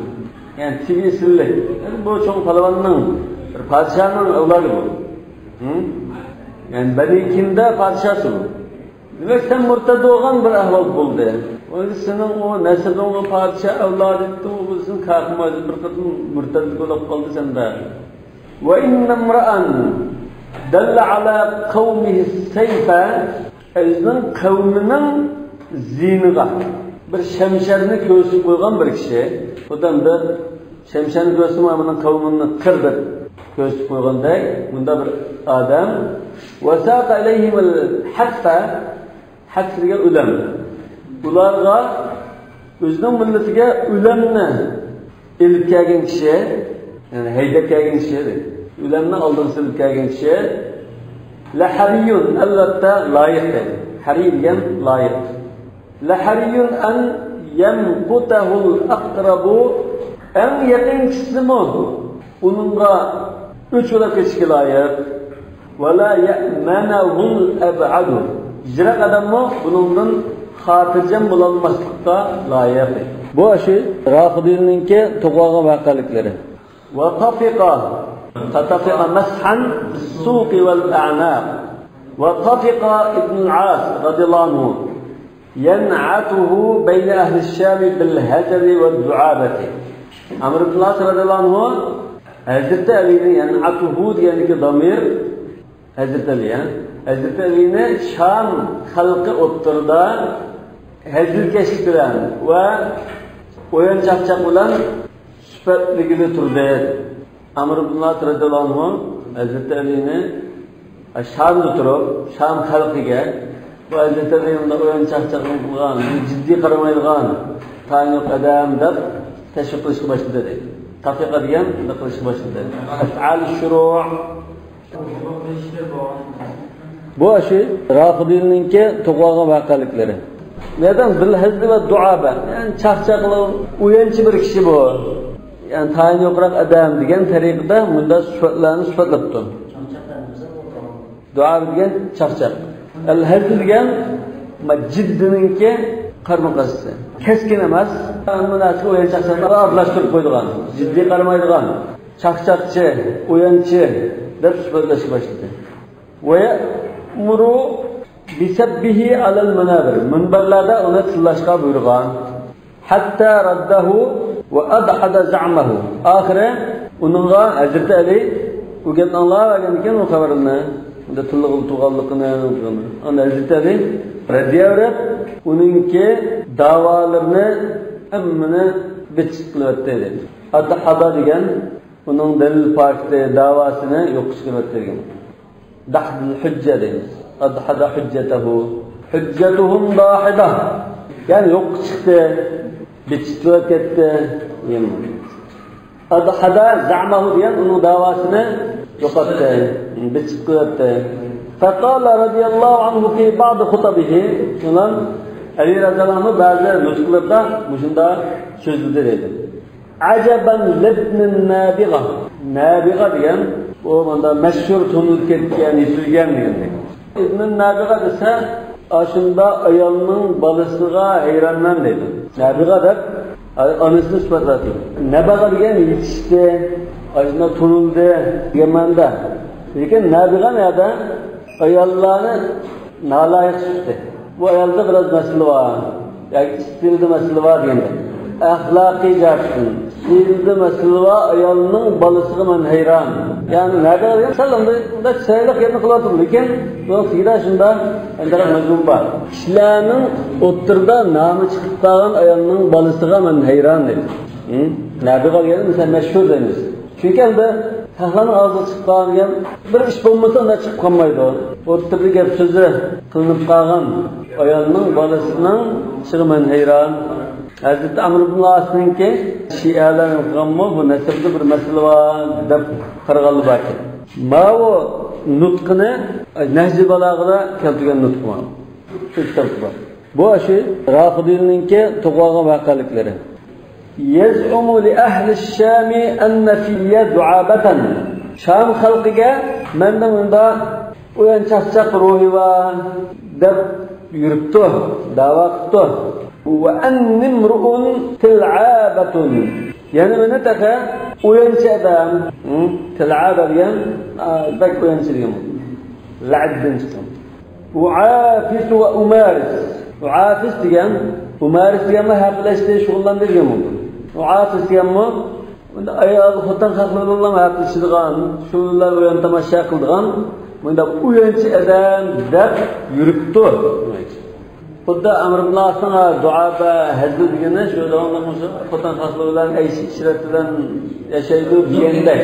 يەنى تىۋى سىللىك. يەنى بۇ چوڭ پالۋاننىڭ، بىر پادىشاھنىڭ ئەۋلادى بۇ. ھە؟ يەنى بەنى كىندە پادىشاھسى بۇ. دېمەك، سەن مۇرتەد بولغان بىر ئەھۋال بولدى. ئەمدى سېنىڭ ئۇ نەسىبىڭ، ئۇ پادىشاھ ئەۋلادى دېدىڭ، ئۇ بىزنىڭ كاكىمىز بىر قېتىم مۇرتەد بولۇپ قالدى سەندە. وإن امرأ دل على قومه السيف، ئۆزىنىڭ قەۋمىنىڭ زىيىنىغا بىر شەمشەرنى كۆرسىتىپ قويغان بىر كىشى. ئۇدام بىر شەمشەرنى كۆرسىتىپ، مانا مېنىڭ قەۋمىمنى قىر دەپ كۆرسىتىپ قويغاندەك، مۇنداق بىر ئادەم. وساق إليهم الحتف، ھەتف دېگەن ئۆلەم. ئۇلارغا، ئۆزىنىڭ مىللىتىگە ئۆلەمنى ئېلىپ كەلگەن كىشى، يەنى ھەيدەپ كەلگەن كىشى، ئۆلەمنى ئالدىغا سېلىپ كەلگەن كىشى، لحري، ئەلۋەتتە لايىق دەيدۇ. ھەرىي دېگەن لايىق. لحري أن يمقته الأقرب، ئەڭ يېقىنكىسىمۇ ئۇنىڭغا ئۆچ بولاپ كېتىشكە لايىق. ولا يأمنه الأبعد، يىراق ئادەممۇ بۇنىڭدىن خاتىرجەم بولالماسلىققا لايىق. بۇ ئاشۇ رافىدىيلىنىڭكى توغرالغان ۋەقەلىكلىرى. وطفق، فطفق مسحا بالسوق والأعناق. وطفق ابن العاص رضي الله عنه ينعته بين أهل الشام بالهزل والدعابة. ئەمر ئىبن ئاس رەزىياللاھۇ ئەنھۇ ھەزرىتى ئەلىنى، يەنى ئەتۇھۇ دېگەندىكى دامىر ھەزرىتى ئەلى، يا. ھەزرىتى ئەلىنى شام خەلقى ئوتتۇرىدا ھەزىلكەشلىك بىلەن ۋە ئويۇن چاقچاق بىلەن سۈپەتلىگىلى تۇردى. ئەمر ئىبن ئاس رەزىياللاھۇ ئەنھۇ ھەزرىتى ئەلىنى شامدا تۇرۇپ، شام خەلقىگە، بۇ ھەزرىتى ئەلى مۇنداق ئويۇن چاقچاقنى قىلغان، بۇ جىددىي قارىمايدىغان، تايىنلىق ئادەم دەپ تەشۋىق قىلىشقا باشلىدى، دەيدۇ. تەفرىقە دېگەن بۇنداق قىلىشقا باشلىدى. ئەفئال شۇرۇ. بۇ ئاشۇ رافىدىيلىنىڭكى توغرالغان ۋەقەلىكلىرى. نەدەن بىل ھەزلى ۋە دۇئابە. يەنى چاقچاقلىق، ئويۇنچى بىر كىشى بۇ. يەنى تايىنى يوقراق ئادەم دېگەن تەرىقىدە مۇنداق سۈپەتلەرنى سۈپەتلەپتۇ. دۇئابە دېگەن چاقچاق. ئەل ھەزل دېگەن ما جىددىنىڭكى قارىمۇقارشىسى. كەسكىن ئەمەس. ھەممە نەرسىگە ئويۇن چاقچاقلارنى ئارىلاشتۇرۇپ قويىدىغان، جىددىي قارىمايدىغان. چاقچاقچى، ئويۇنچى دەپ سۈپەتلەشكە باشلىدى. ويأمر بسبه على المنابر، مۇنبەرلەردە ئۇنى تىللاشقا بۇيرۇغان. حتى رده وأدحض زعمه، ئاخىرى ئۇنىڭغا، ھەزرىتى ئەلى ئۇ گەپنى ئاڭلاۋەرگەندىن كېيىن، ئۇ خەۋەرنى ئۇندا تىللىغىلى تۇرغانلىقىنى، ئاندىن ھەزرىتى ئەلى رەددىيە بېرىپ، ئۇنىڭكى داۋالىرىنى ھەممىنى بىتچىت قىلىۋەتتى، دەيدۇ. ئەدھەدە دېگەن ئۇنىڭ دەلىل پاكىتى، داۋاسىنى يوققا چىقىرىۋەتتى دېگەن. دەھدىل ھۈججە دەيمىز. ئەدھەدە ھۈججەتەھۇ. ھۈججەتۇھۇم داھىدە. يەنى يوققا چىقتى، بىتچىتلەپ كەتتى. ئەدھەدە زەئمەھۇ دېگەن ئۇنىڭ داۋاسىنى يوقاتتى، بىتچىت قىلىۋەتتى. فقال رضي الله عنه في بعض خطبه، ئۇنىڭ ئەلى رەزىياللاھۇ ئەنھۇ بەزى نۇتۇقلىرىدا مۇشۇنداق سۆزلىدى دەيدۇ. عجبا لابن النابغة. نابىغە دېگەن، ئۇ مۇنداق مەشھۇر، تونۇلۇپ كەتكەن، يېتىلگەن دېگەندەك. ئىبن نابىغە دېسە، ئاشۇنداق ئايالنىڭ بالىسىغا ھەيرانمەن دەيدۇ. نابىغە دەپ ئانىسىنى سۈپەتلەيدۇ. نابىغە دېگەن يېتىشتى، ئاشۇنداق تونۇلدى دېگەن مەنىدە. لېكىن نابىغە نەدە؟ ئاياللارنى نالايىق سۈپىتى. بۇ ئايالدا بىراز مەسىلە بار ياكى ئىستىلدا مەسىلە بار دېگەندەك. ئەخلاقىي جەھەتتىن، سىيرىتىدە مەسىلە بار ئايالنىڭ بالىسىغا مەن ھەيران. يەنى نەدە قالغان؟ سەل ئۇنداق، ئۇنداق چىرايلىق گەپنى قىلىۋاتىدۇ، لېكىن بۇنىڭ تېگىدە شۇنداق ئەندىرەك مەزمۇن بار. كىشىلەرنىڭ ئوتتۇرىدا نامى چىقىپ قالغان ئايالنىڭ بالىسىغا مەن ھەيران دەيدۇ. ھە؟ نەدە قالغان؟ مەسىلەن، مەشھۇر دەيمىز. چۈنكى ئەمدى خەقلەرنىڭ ئاغزىغا چىقىپ قالغان دېگەن بىر ئىش بولمىسا، ئۇنداق چىقىپ قالمايدۇ. ئوتتۇرىدا گەپ سۆزى قىلىنىپ قالغان ئايالنىڭ بالىسىنىڭ ئىشىغا مەن ھەيران. ھەزرىتى ئەمر ئىبن ئاسنىڭكى شىئەلەر قىلغانمۇ بۇ نەسەبتە بىر مەسىلە بار دەپ قارىغانلار باركەن. ماۋۇ نۇتقىنى نەھجى بالاغىدا كەلتۈرگەن نۇتقى بار. شۇ كىتابتا بار. بۇ شۇ رافىدىينىڭكى توقۇۋالغان ۋەقەلىكلىرى. يزعم لأهل الشام أن في دعابة. شام خەلقىگە مەندە مۇنداق ئويۇن چاقچاق روھى بار دەپ يۈرۈپتۇ، دەۋا قىپتۇ. وأني امرؤ تلعابة. يەنە مېنى تېخى ئويۇنچى ئادەم. ھە؟ تلعابة دېگەن، ئا، بەك ئويۇنچى دېگەن بولىدۇ. لەئىبتىن چىققان. أعافس وأمارس. ئۇئافىس دېگەن، ئۇمارىس دېگەنمۇ ھەپىلەشتى، شۇغۇللاندى دېگەن بولىدۇ. ئۇئافىس دېگەنمۇ ئايال، خوتۇن خەقلىرى بىلەن ھەپىلىشىدىغان، شۇ بىلەن ئويۇن تاماشا قىلىدىغان، مۇنداق ئويۇنچى ئادەم دەپ يۈرۈپتۇ. خۇددى ئەمر ئىبن ئاسنىڭ دۇئابە، ھەزىل دېگىنى شۇ داۋاملىق مۇشۇ خوتۇن خەقلىرى بىلەن ئەيش ئىشرەت بىلەن ياشايدۇ دېگەندەك.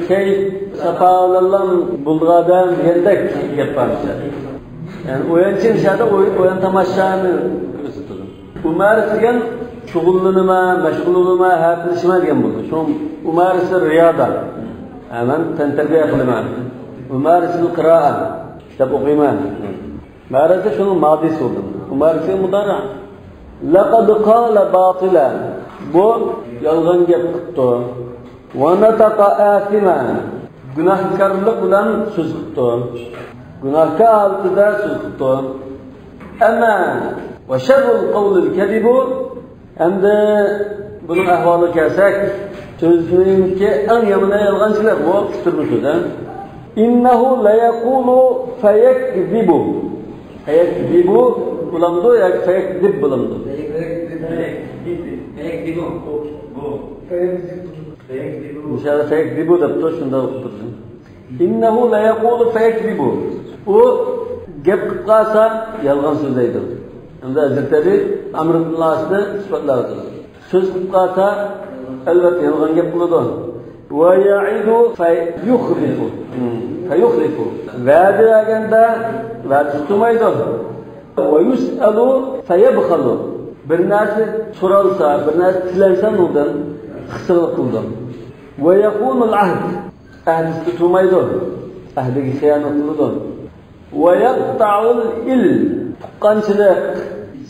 كەيپ ساپا بىلەن بولىدىغان ئادەم دېگەندەك گەپ بار مىسال. يەنى ئويۇنچى ئىشلاردا ئوي-، ئويۇن تاماشانى كۆرسىتىدۇ. ئۇمارىس دېگەن شۇغۇللىنىمەن، مەشغۇل بولىمەن، ھەپىلىشىمەن دېگەن بولىدۇ. شۇ ئۇمارىسى رىيادا. ھە، مەن تەنتەربىيە قىلىمەن. ئۇمارىسىل قىرائە، كىتاب ئوقۇيمەن. مەرەزە شۇنىڭ مادىسى بولدى. ئۇمارىسى مۇدارىئە. لقد قال باطلا. بۇ يالغان گەپ قىپتۇ. ونطق آثما. گۇناھكارلىق بىلەن سۆز قىپتۇ. گۇناھكار ھالىتىدە سۆز قىپتۇ. أما وشر القول الكذب. ئەمدى بۇنىڭ ئەھۋالىغا كەلسەك، سۆزنىڭكى ئەڭ يامىنى يالغانچىلىق، بۇ تۈرمە سۆز، ھە؟ إنه ليقول فيكذب. فيكذب بولامدۇ ياكى فيكذب بولامدۇ؟ مۇشۇ يەردە فيكذب دەپتۇ، شۇنداق ئوقۇپ تۇرسۇن. إنه ليقول فيكذب. ئۇ گەپ قىلىپ قالسا، يالغان سۆزلەيدۇ. ئەمدى ھەزرىتى ئەمر ئىبن ئاسنى سۈپەتلەۋاتىدۇ. سۆز قىلىپ قالسا، ئەلۋەتتە، يالغان گەپ قىلىدۇ. ويعد فيخلف. فيخلف. ۋەدە بەرگەندە ۋەدىسىنى تۇتمايدۇ. ويسأل فيبخل. بىر نەرسە سورالسا، بىر نەرسە تىلەنسە، ئۇنىڭدىن خىسىرلىق قىلىدۇ. ويخون العهد. ئەھدىسىنى تۇتمايدۇ. ئەھدىگە خىيانەت قىلىدۇ. ويقطع الإل. تۇغقانچىلىق،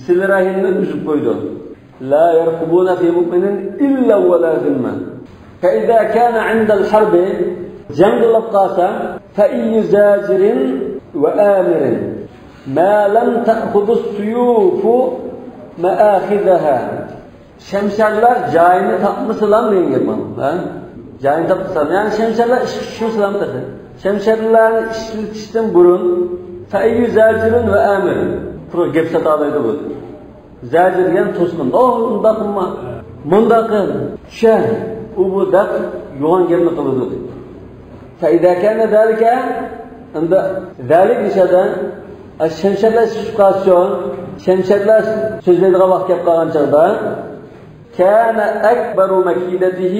سىلە رەھىمنى ئۈزۈپ قويىدۇ. لا يرقبون في مؤمن إلا ولا ذمة. فإذا كان عند الحرب، جەڭ بولۇپ قالسا، فأي زاجر وآمر ما لم تأخذ السيوف مآخذها. شەمشەرلەر جايىنى تاپمىسىلا دېگەن گەپ بۇ. ھە؟ جايىنى تاپمىسا، يەنى شەمشەرلەر ئىشقا چۈشمىسىلا تېخى. شەمشەرلەرنى ئىشلىتىشتىن بۇرۇن، فأي زاجر وآمر. قۇرۇق گەپ ساتالايدۇ بۇ. زاجر دېگەن توسقۇن. ئوھ، ئۇنداق قىلما. مۇنداق قىل. چۈشە. ئۇ بۇ دەپ يوغان گەپنى قىلىدۇ. فإذا كان ذلك، ئەمدى ذلك نىشاندا، شەمشەرلەر چۈشۈپ قالسىچۇ، شەمشەرلەر سۆزلەيدىغان ۋاقىت كەپ قالغان چاغدا، كان أكبر مكيدته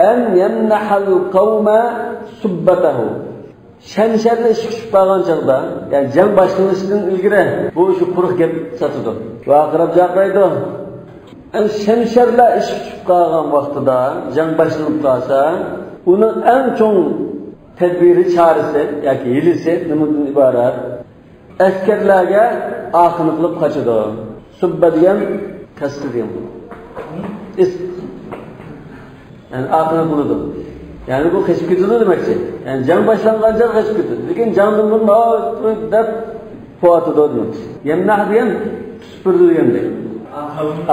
أن يمنح القوم سبته. شەمشەرلەر ئىشقا چۈشۈپ قالغان چاغدا، يەنى جەڭ باشلىنىشىدىن ئىلگىرى بۇ شۇ قۇرۇق گەپ ساتىدۇ. ۋارقىراپ جاقىرايدۇ. ئەمدى شەمشەرلەر ئىشقا چۈشۈپ قالغان ۋاقتىدا، جەڭ باشلىنىپ قالسا، ئۇنىڭ ئەڭ چوڭ تەدبىرى، چارىسى ياكى ھىيلىسى نېمىدىن ئىبارەت؟ ئەسكەرلەرگە ئاقىنى قىلىپ قاچىدۇ. سۇببە دېگەن كاسسا دېگەن. ئىس-، يەنى ئاقىنى قىلىدۇ. يەنى بۇ قېچىپ كېتىدۇ دېمەكچى. يەنى جەڭ باشلانغانچە قېچىپ كېتىدۇ. لېكىن جەڭدىن بۇرۇن، «ھاي» دەپ قوۋاتىدۇ دېمەكچى. يەمنەھ دېگەن سۈپۈرىدۇ دېگەندەك.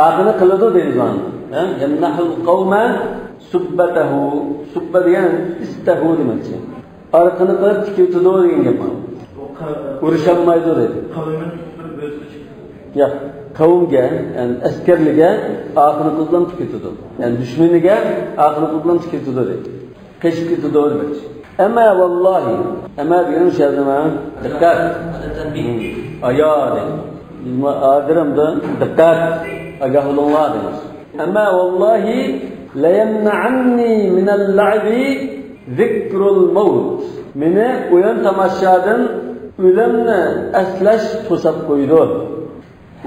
ئاقىنى قىلىدۇ دەيمىز ئۇنى. ھە؟ يەمنەھۇل قەۋمە سۇببەتەھۇ. سۇببە دېگەن ئىستەھۇ دېمەكچى. ئارقىنى قىلىپ تىكىۋېتىدۇ دېگەن گەپ بار. ئۇرۇشالمايدۇ دەيدۇ. ياق. قەۋمگە، يەنى ئەسكەرلىرىگە ئاخىرقى بىلەن تۈكىتىدۇ. يەنى دۈشمىنىگە ئاخىرقى بىلەن تۈكىتىدۇ دەيدۇ. قېچىپ كېتىدۇ دېمەكچى. ئەمما ۋاللاھى، ئەمما دېگىنىم شۇ يەردە نېمە؟ دىققەت. ئايا دەيدۇ. بىزمۇ ئادىرىمدىن دىققەت، ئاگاھ بولۇڭلار دەيمىز. ئەمما ۋاللاھى لەيەمنەئەننى مىنەل لەئىبى ذىكرۇل مەۋت. مېنى ئويۇن تاماشادىن ئۆلۈمنى ئەسلەش توساپ قويىدۇ.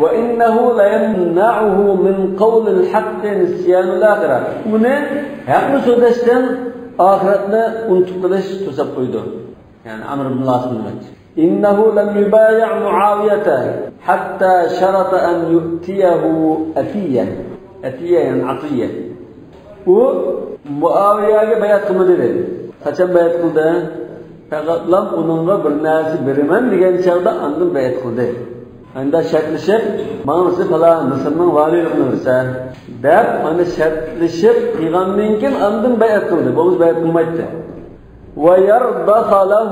وَإِنَّهُ لَيَمْنَعُهُ مِنْ قَوْلِ الْحَقِّ نِسْيَانُ الْآخِرَةِ. ئۇنى ھەقنى سۆزلەشتىن ئاخىرەتنى ئۇنتۇپ قېلىش توساپ قويىدۇ. يەنى ئەمر ئىبن ئاسنى دېمەكچى. إِنَّهُ لَمْ يُبَايِعْ مُعَاوِيَةَ حَتَّى شَرَطَ أَنْ يُؤْتِيَهُ أَتِيَّةً. ئەتىيە، يەنى ئەتىيە. ئۇ مۇئاۋىيەگە بەيئەت قىلمىدى دەيدۇ. قاچان بەيئەت قىلدى؟ پەقەتلا ئۇنىڭغا بىر نەرسە بېرىمەن دېگەن چاغدا ئاندىن بەيئەت قىلدى. ئەمدى شەرتلىشىپ، ماڭا سەن پالان مىسىرنىڭ ۋالىيلىقىنى بېرىسەن دەپ، مانا شەرتلىشىپ قىلغاندىن كېيىن ئاندىن بەيئەت قىلدى. بولمىسا بەيئەت قىلمايتتى. وَيَرْضَخَ لَهُ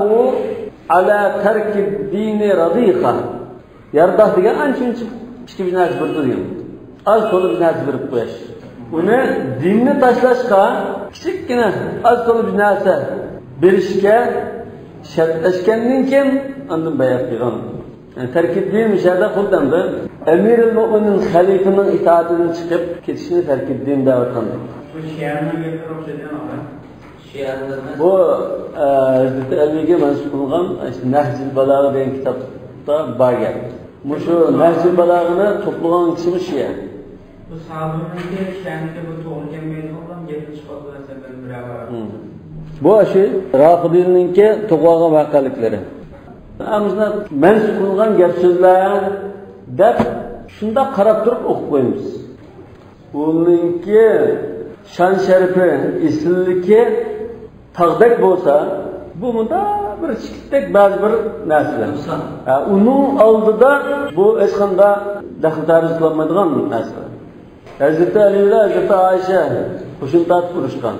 عَلَى تَرْكِ الدِّينِ رَضِيخًا. يارداخ دېگەن ئانچە-مۇنچە كىچىك بىر نەرسە بېرىدۇ دېگەن. ئاز تولا بىر نەرسە بېرىپ قويۇش. ئۇنى دىننى تاشلاشقا كىچىككىنە ئاز تولا بىر نەرسە بېرىشكە شەرتلەشكەندىن كېيىن ئاندىن بەيئەت قىلغان. يەنى تەركى دىن مۇشۇ يەردە خۇددى ئەمدى ئەمىرۇل مۆمىنىن خەلىپىنىڭ ئىتائىتىدىن چىقىپ كېتىشنى تەركى دىن دەۋاتقان. بۇ شىئەنىڭ گېپىنى ئوخشايدىغان. بۇ، ئە، ھەزرىتى ئەلىگە مەنسۇپ قىلىنغان، ئىشتە، نەھجىل بالاغە دېگەن كىتابتا بار گەپ. مۇشۇ نەھجىل بالاغىنى توپلىغان كىشى مۇشۇ يەر. بۇ ساھابىنىڭكى شەنىكى بۇ توغرا كەلمەيدىغان گەپنى چىقىرىپ بەرسەم مەن بىر ئاۋارە. بۇ شۇ رافىدىينىڭكى توغرا ۋەقەلىكلىرى. ئەمما مەنسۇپ قىلىنغان گەپ سۆزلەر دەپ شۇنداق قاراپ تۇرۇپ ئوقۇپ قويىمىز. ئۇنىڭكى شان-شەرىپى، ئېسىللىكى تاغدەك بولسا، بۇ مۇنداق بىر چىكىتتەك بەزى بىر نەرسىلەر. ھە، ئۇنىڭ ئالدىدا بۇ ھېچقانداق دەخلى تەرۇز قىلالمايدىغان نەرسىلەر. ھەزرىتى ئەلى بىلەن ھەزرىتى ئائىشە قوشۇن تارتىپ ئۇرۇشقان.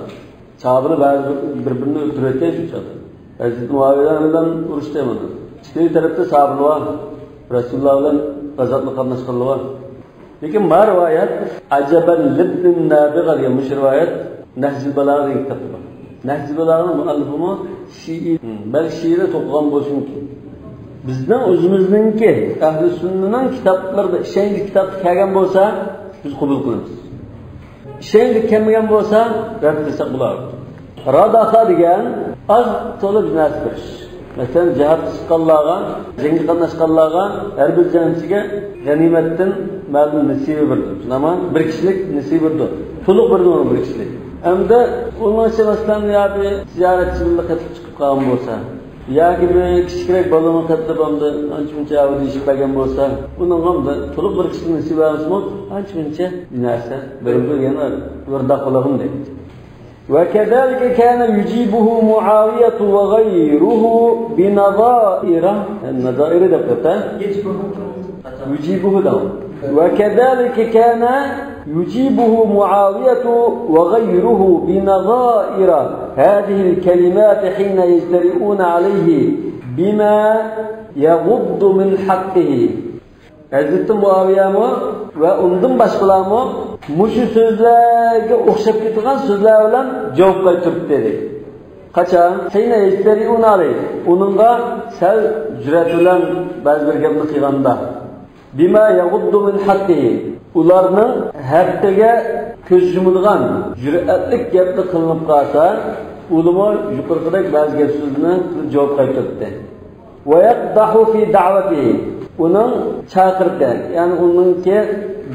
ساھابىلەر بەزى بىر-بىرىنى ئۆلتۈرۈۋەتكەن شۇ چاغدا. ھەزرىتى مۇئاۋىيە بىلەن ئۇرۇشتى مانا. ئىككىنچى تەرەپتە ساھابىلەر بار. رەسۇلۇللا بىلەن غازاتنى قاتناشقانلار بار. لېكىن ما رىۋايەت، ئەجەبەن لىبنىن نابىغە دېگەن مۇشۇ رىۋايەت نەھجىل بالاغە دېگەن كىتابتا بار. نەھجىل بالاغىنىڭ مۇئەللىپىمۇ شىئى، بەلكى شىئىنى توپلىغان بولۇشى مۇمكىن. بىزنىڭ ئۆزىمىزنىڭكى، ئەھلى سۈننىنىڭ كىتابلىرىدا ئىشەنچلىك كىتابتا كەلگەن بولسا، بىز قوبۇل قىلىمىز. ئىشەنچلىك كەلمىگەن بولسا، رەت قىلساق بولار. راداخا دېگەن ئاز تولا بىر نەرسە بېرىش. مەسىلەن، جىھادقا چىققانلارغا، جەڭگە قاتناشقانلارغا، ھەر بىر جەڭچىگە غەنىيمەتتىن مەلۇم نېسىۋە بېرىدۇ. شۇنداقمۇ؟ بىر كىشىلىك نېسىۋە بېرىدۇ. تولۇق بېرىدۇ بىر كىشىلىك. ئەمدى ئۇنىڭ ئىچىدە، مەسىلەن، يا بىر زىيارەتچى بىلەن قېتىپ چىقىپ قالغان بولسا، ياكى بىر كىچىكرەك بالىنى قېتىپ ئەمدى ئانچە-مۇنچە ئاۋۇ دېيىشىپ بەرگەن بولسا، ئۇنىڭغا ئەمدى تولۇق بىر كىشىلىك نېسىۋە بەرمىسىمۇ، ئانچە-مۇنچە نەرسە بېرىدۇ، يەنە بىر داق بولغۇم دەيدۇ. وكذلك كان يجيبه معاوية وغيره بنظائر. نظائر دەپ قويۇپتۇ. يجيبه دەڭ. وكذلك كان يجيبه معاوية وغيره بنظائر هذه الكلمات حين يجترئون عليه بما يغض من حقه. ھەزرىتى مۇئاۋىيەمۇ ۋە ئۇندىن باشقىلارمۇ مۇشۇ سۆزلەرگە ئوخشاپ كېتىدىغان سۆزلەر بىلەن جاۋاب قايتۇرۇپتۇ دەيدۇ. قاچان؟ حين يجترئون عليه. ئۇنىڭغا سەل جۈرئەت بىلەن بەزى بىر گەپنى قىلغاندا. بما يغض من حقه. ئۇلارنىڭ ھەققىگە كۆز يۇمىدىغان جۈرئەتلىك گەپنى قىلىنىپ قالسا، ئۇلىمۇ يۇقىرىقىدەك بەزى گەپ سۆزلىرىنى جاۋاب قايتۇرۇپتۇ. ويقدح في دعوته. ئۇنىڭ چاقىرىقى، يەنى ئۇنىڭكى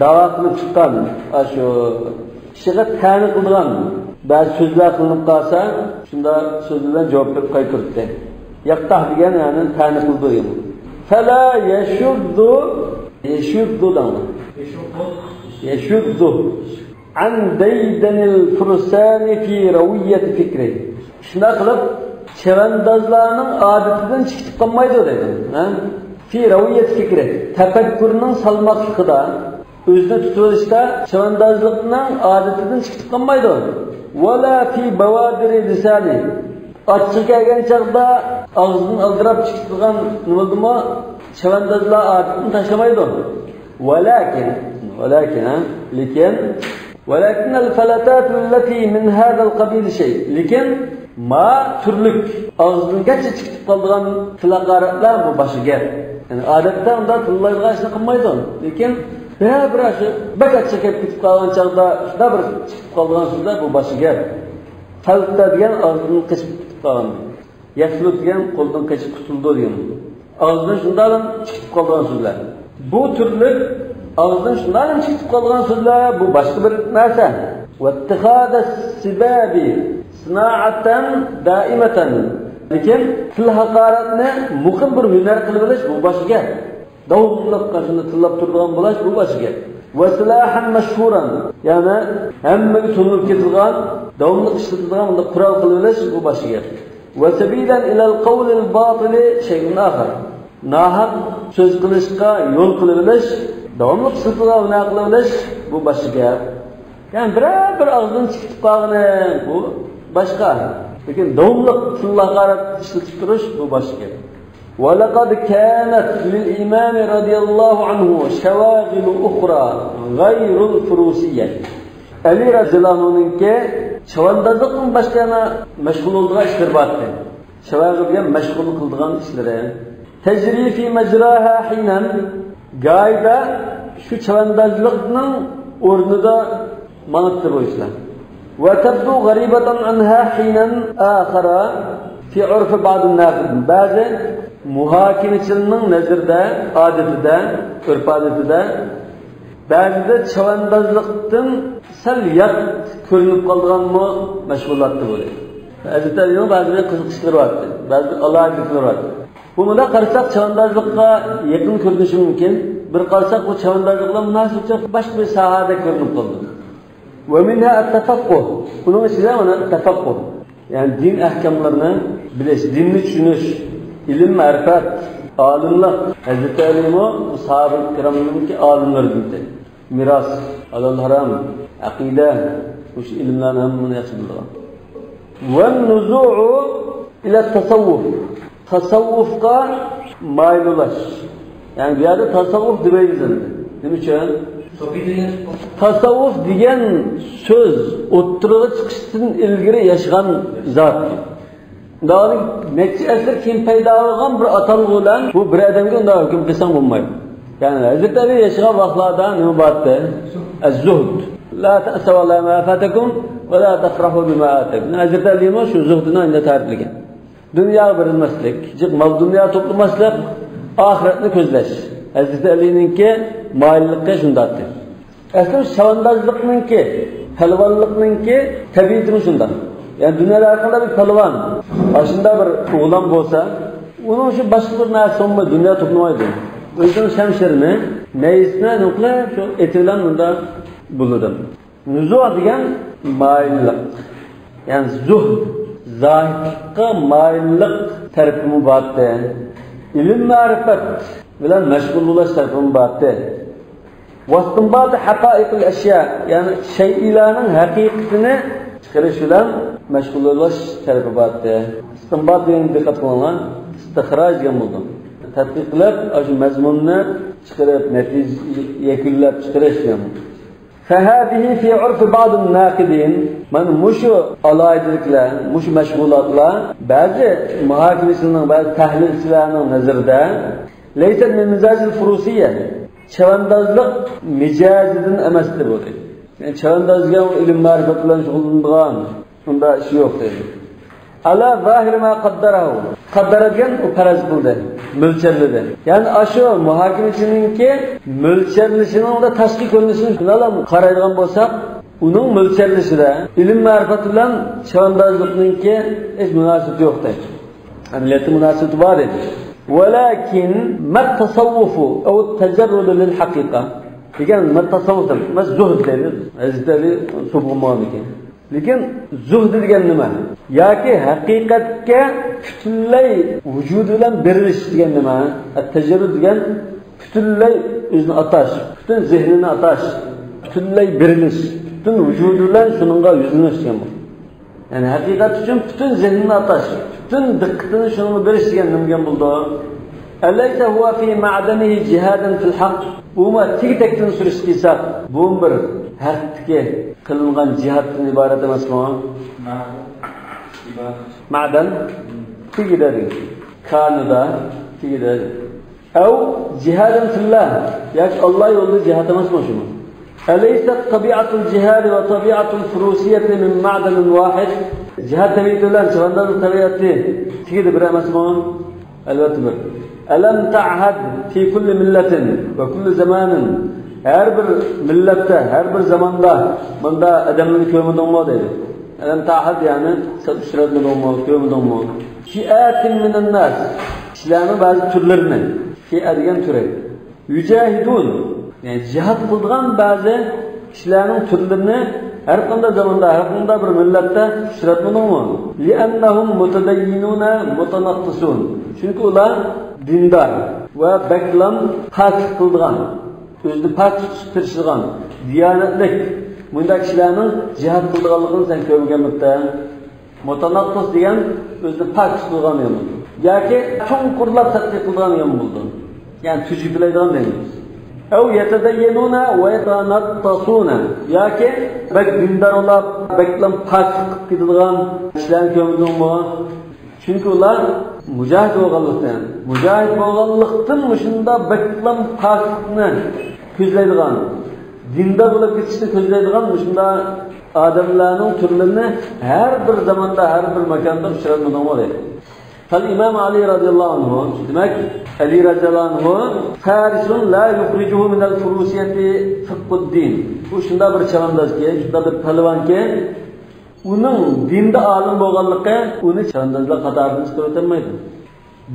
داۋا قىلىپ چىققان ئاشۇ ئىشىغا تەنە قىلىدىغان بەزى سۆزلەر قىلىنىپ قالسا، شۇنداق سۆزلەر بىلەن جاۋاب بېرىپ قايتۇرۇپتۇ. يەقدەھ دېگەن، يەنى تەنە قىلىدۇ. فلا يشذ، يشذ دەڭلار. يشذ عن ديدن الفرسان في روية فكره. شۇنداق قىلىپ، چەۋەندازلارنىڭ ئادىتىدىن چىقىپ قالمايدۇ دەيدۇ. ھە؟ في روية فكره. تەپەككۇرنىڭ سالماقلىقىدا، ئۆزىنى تۇتۇۋېلىشتا چەۋەندازلىقنىڭ ئادىتىدىن چىقىپ قالمايدۇ. ولا في بوادر لسانه. ئاچچىقى كەلگەن چاغدا ئاغزىدىن ئالدىراپ چىقىدىغان نېمىدىمۇ چەۋەندازلار ئادىتىنى تاشلىمايدۇ. ۋەلەكىن، ۋەلەكىن، ھە؟ لېكىن، ۋەلەكىن ئەل-فەلەتاتۇ لەتى مىن ھازەل قەبىلى شەي. لېكىن ما تۈرلۈك ئاغزىدىن گەرچە چىقىپ قالىدىغان تىل ھاقارەتلەر بۇ باشقا گەپ. يەنى ئادەتتە ئۇنداق تىللايدىغان ئىشنى قىلمايدۇ. لېكىن بىرەر بىرەر شۇ بەك ئاچچىق كەپ كېتىپ قالغان چاغدا شۇنداق بىر چىقىپ قالىدىغان سۆزلەر بۇ باشقا گەپ. فەلتە دېگەن ئاغزىدىن قېچىپ كېتىپ قالغان. يەفلۇت دېگەن قولدىن قېچىپ قۇتۇلىدۇ دېگەن. ئاغزىدىن شۇنداقلا چىقىپ قالىدىغان سۆزلەر. بۇ تۈرلۈك ئاغزىدىن شۇنداقلا چىقىپ قالىدىغان سۆزلەر بۇ باشقا بىر نەرسە. ۋەتتىخادەس سىبابى سىنائەتەن دائىمەتەن. لېكىن تىل ھاقارەتنى مۇقىم بىر ھۈنەر قىلىۋېلىش بۇ باشقا گەپ. داۋاملىق قېشىنى تىللاپ تۇرىدىغان بولۇش، بۇ باشقا گەپ. ۋەسىلاھەن مەشھۇرەن، يەنى ھەممىگە تونۇلۇپ كېتىدىغان، داۋاملىق ئىشلىتىدىغان بۇنداق قورال قىلىۋېلىش، بۇ باشقا گەپ. ۋەسەبىلەن ئىلەل قەۋلىل باتىلى شەيئۇن ئاخار. ناھەق سۆز قىلىشقا يول قىلىۋېلىش، داۋاملىق ئىشلىتىدىغان ھۈنەر قىلىۋېلىش، بۇ باشقا گەپ. يەنى بىرەر بىر ئاغزىدىن چىقىپ قالغىنى، بۇ باشقا. لېكىن داۋاملىق تىللا ھاقارەت ئىشلىتىپ تۇرۇش، بۇ باشقا گەپ. ولقد كانت للإمام رضي الله عنه شواغل أخرى غير الفروسية. ئەلى رەزىياللاھۇ ئەنھۇنىڭكى چەۋەندازلىقتىن باشقا يەنە مەشغۇل بولىدىغان ئىشلىرى بار ئىدى. شەۋاغىل دېگەن مەشغۇل قىلىدىغان ئىشلىرى. تجري في مجراها حينا، گاھىدا شۇ چەۋەندازلىقنىڭ ئورنىدا ماڭاتتى بۇ ئىشلار. وتبدو غريبة عنها حينا آخر في عرف بعض الناقدين. بەزى مۇھاكىمىچىلەرنىڭ نەزىرىدە، ئادىتىدە، ئۆرپ-ئادىتىدە بەزىدە چەۋەندازلىقتىن سەل يات كۆرۈنۈپ قالىدىغانمۇ مەشغۇلاتتى بۇ. ھەزرىتى ئەلىنىڭ بەزى بىر قىزىقىشلىرى بار ئىدى، بەزى بىر ئالاھىدىلىكلىرى بار ئىدى. بۇ مۇنداق قارىساق چەۋەندازلىققا يېقىن كۆرۈنۈشى مۇمكىن. بىر قارىساق بۇ چەۋەندازلىق بىلەن مۇناسىۋىتى يوق باشقا بىر ساھەدە كۆرۈنۈپ قالىدۇ. ومنها التفقه. بۇنىڭ ئىچىدە مانا تەفەققۇھ. يەنى دىن ئەھكاملىرىنى بىلىش، دىننى چۈشىنىش، ئىلىم، مەرىپەت، ئالىملىق. ھەزرىتى ئەلىمۇ بۇ ساھابە كىرامنىڭكى ئالىملىرىدىن ئىدى. مىراس، ھالال ھارام، ئەقىدە، مۇشۇ ئىلىملەرنى ھەممىنى ياخشى بىلىدىغان. والنزوع إلى التصوف. تاساۋۋۇفقا مايىل بولۇش. يەنى بۇ يەردە تاساۋۋۇف دېمەيمىز ئەمدى. نېمە ئۈچۈن؟ تاساۋۋۇف دېگەن سۆز ئوتتۇرىغا چىقىشتىن ئىلگىرى ياشىغان زات. داۋاملىق نەچچە ئەسىر كېيىن پەيدا بولغان بىر ئاتالغۇ بىلەن بۇ بىر ئادەمگە ئۇنداق ھۆكۈم قىلساڭ بولمايدۇ. يەنى ھەزرىتى ئەلى ياشىغان ۋاقىتلاردا نېمە بارتى؟ ئەززۇھد. لا تأسوا على ما فاتكم ولا تفرحوا بما آتاكم. ھەزرىتى ئەلىمۇ شۇ زۇھدنى ئەمدى تەرىپلىگەن. دۇنياغا بېرىلمەسلىك، جىق مال-دۇنيا توپلىماسلىق، ئاخىرەتنى كۆزلەش. ھەزرىتى ئەلىنىڭكى مايىللىقى شۇنداقتى. ئەسلى چەۋەندازلىقنىڭكى، پەلۋانلىقنىڭكى تەبىئىتىمۇ شۇنداق. يەنى دۇنيادا ھەر قانداق بىر پەلۋان، ئاشۇنداق بىر ئوغلان بولسا، ئۇنىڭ شۇ باشقا بىر نەرسە بولماي، دۇنيا توپلىمايدۇ. ئۆزىنىڭ شەمشىرىنى، نەيزىسىنى نېمە قىلىپ، شۇ ئېتى بىلەن مۇنداق بۇلىدۇ. نۇزۇ دېگەن مايىللىق. يەنى زۇھد، زاھىدلىققا مايىللىق تەرىپىمۇ بارتى. ئىلىم-مەرىپەت بىلەن مەشغۇل بولۇش تەرىپىمۇ بارتى. واستنباط حقائق الأشياء، يەنى شەيئىلەرنىڭ ھەقىقىتىنى چىقىرىش بىلەن مەشغۇل بولۇش تەرىپى بارتى. ئىستىنبات دېگەنگە دىققەت قىلىڭلار، ئىستىخراج دېگەن بولىدۇ. تەتقىق قىلىپ، ئاشۇ مەزمۇننى چىقىرىپ، نەتىجە يەكۈنلەپ چىقىرىش دېگەن. فهذه في عرف بعض الناقدين. مانا مۇشۇ ئالاھىدىلىكلەر، مۇشۇ مەشغۇلاتلار بەزى مۇھاكىمىچىلەرنىڭ، بەزى تەھلىلچىلەرنىڭ نەزىرىدە ليست من مزاج الفروسية، چەۋەندازلىق مىجەزىدىن ئەمەستى بۇ دەيدۇ. يەنى چەۋەنداز دېگەن ئۇ ئىلىم-مەرىپەت بىلەن شۇغۇللىنىدىغان، ئۇنداق ئىش يوق دەيدۇ. على ظاهر ما قدره. قدر دېگەن ئۇ پەرەز قىلدى، مۆلچەرلىدى. يەنى ئاشۇ مۇھاكىمىچىنىڭكى مۆلچەرلىشىنىڭ ۋە تاشقى كۆرۈنۈشىنى شۇنداقلا قارايدىغان بولساق، ئۇنىڭ مۆلچەرلىشىدە، ئىلىم-مەرىپەت بىلەن چەۋەندازلىقنىڭكى ھېچ مۇناسىۋىتى يوق دەيدۇ. ئەمەلىيەتتە مۇناسىۋىتى بار ئىدى. ولكن ما التصوف أو التجرد للحقيقة. دېگەن ما التصوف دېمەك، ما زۇھد دەيدۇ. ھەزرىتى ئەلى سوپىغا ماڭغاندىكىن. لېكىن زۇھد دېگەن نېمە؟ ياكى ھەقىقەتكە پۈتۈنلەي ۋۇجۇدى بىلەن بېرىلىش دېگەن نېمە؟ ئەت-تەجەررۇد دېگەن پۈتۈنلەي ئۆزىنى ئاتاش، پۈتۈن زېھنىنى ئاتاش، پۈتۈنلەي بېرىلىش، پۈتۈن ۋۇجۇدى بىلەن شۇنىڭغا يۈزلىنىش دېگەن بۇ. يەنى ھەقىقەت ئۈچۈن پۈتۈن زېھنىنى ئاتاش، پۈتۈن دىققىتىنى شۇنىڭغا بېرىش دېگەن نېمە دېگەن بولىدۇ؟ أليس هو في معدنه جهادا في الحق؟ بۇمۇ تېگى-تەكتىن سۈرۈشتە كەلسەك، بۇمۇ بىر ھەقتىكى قىلىنغان جىھادتىن ئىبارەت ئەمەسمۇ؟ مەدەن تېگىدە دېگەن. كانىدا تېگىدە. أو جهادا في الله، ياكى ئاللا يولىدا جىھاد ئەمەسمۇ شۇمۇ؟ أليست طبيعة الجهاد وطبيعة الفروسية من معدن واحد؟ جىھاد تەبىئىتى بىلەن چەۋەندازلىق تەبىئىتى تېگىدە بىر ئەمەسمۇ؟ ئەلۋەتتە بىر. ألم تعهد في كل ملة وكل زمان؟ ھەر بىر مىللەتتە، ھەر بىر زاماندا مۇنداق ئادەملەرنى كۆرمىدىڭمۇ دەيدۇ. ألم تعهد يەنى سەن ئۇچراتمىدىڭمۇ، كۆرمىدىڭمۇ؟ فئات من الناس، كىشىلەرنىڭ بەزى تۈرلىرىنى، فئە دېگەن تۈرى. يجاهدون، يەنى جىھاد قىلىدىغان بەزى كىشىلەرنىڭ تۈرلىرىنى ھەر قانداق زاماندا، ھەر قانداق بىر مىللەتتە ئۇچراتمىدىڭمۇ؟ لأنهم متدينون متنقصون، چۈنكى ئۇلار دىندار ۋە بەكلا پاكلىق قىلىدىغان، ئۆزىنى پاك تۇتۇشقا تىرىشىدىغان، دىيانەتلىك مۇنداق كىشىلەرنىڭ جىھاد قىلىدىغانلىقىنى سەن كۆرمىگەنمىتتىڭ؟ مۇتەنەققىس دېگەن ئۆزىنى پاك تۇتىدىغان دېگەن بولىدۇ. ياكى چوڭقۇرلاپ تەتقىق قىلىدىغان دېگەن بولىدۇ. يەنى تۈزۈكلەيدىغان دېگەن. أو يتدينون ويتنقصون، ياكى بەك دىندار بولاپ، بەكلا پاكلىق قىلىپ كېتىدىغان كىشىلەرنى كۆرمىدىڭمۇ؟ چۈنكى ئۇلار مۇجاھىد بولغانلىقتىن، مۇجاھىد بولغانلىقتىن مۇشۇنداق بەكلا پاكلىقنى كۆزلەيدىغان، دىندار بولۇپ كېتىشنى كۆزلەيدىغان مۇشۇنداق ئادەملەرنىڭ تۈرلىرىنى ھەر بىر زاماندا، ھەر بىر ماكاندا ئۇچراتمىدىڭمۇ دەيدۇ. فالإمام علي رضي الله عنه، دېمەك، ئەلى رەزىياللاھۇ ئەنھۇ، فارس لا يخرجه من الفروسية فقه الدين. بۇ شۇنداق بىر چەۋەندازكى، شۇنداق بىر پەلۋانكى، ئۇنىڭ دىندا ئالىم بولغانلىقى ئۇنى چەۋەندازلار قاتارىدىن چىقىرىۋېتەلمەيدۇ.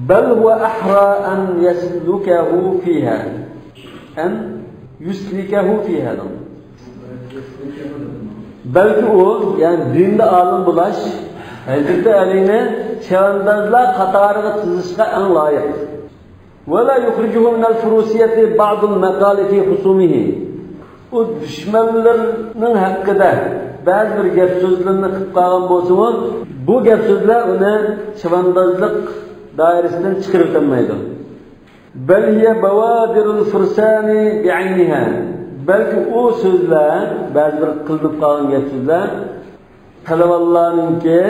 بل هو أحرى أن يسلكه فيها. أن يسلكه فيها دەڭ. بەلكى ئۇ، يەنى دىندا ئالىم بولاش، ھەزرىتى ئەلىنى چەۋەندازلار قاتارىغا تىزىشقا ئەڭ لايىق. ولا يخرجه من الفروسية بعض المقال في خصومه. ئۇ دۈشمەنلىرىنىڭ ھەققىدە بەزى بىر گەپ سۆزلىرىنى قىلىپ قالغان بولسىمۇ، بۇ گەپ سۆزلەر ئۇنى چەۋەندازلىق دائىرىسىدىن چىقىرىۋېتەلمەيدۇ. بل هي بوادر الفرسان بعينها. بەلكى ئۇ سۆزلەر، بەزى بىر قىلىنىپ قالغان گەپ سۆزلەر، پەلۋانلارنىڭكى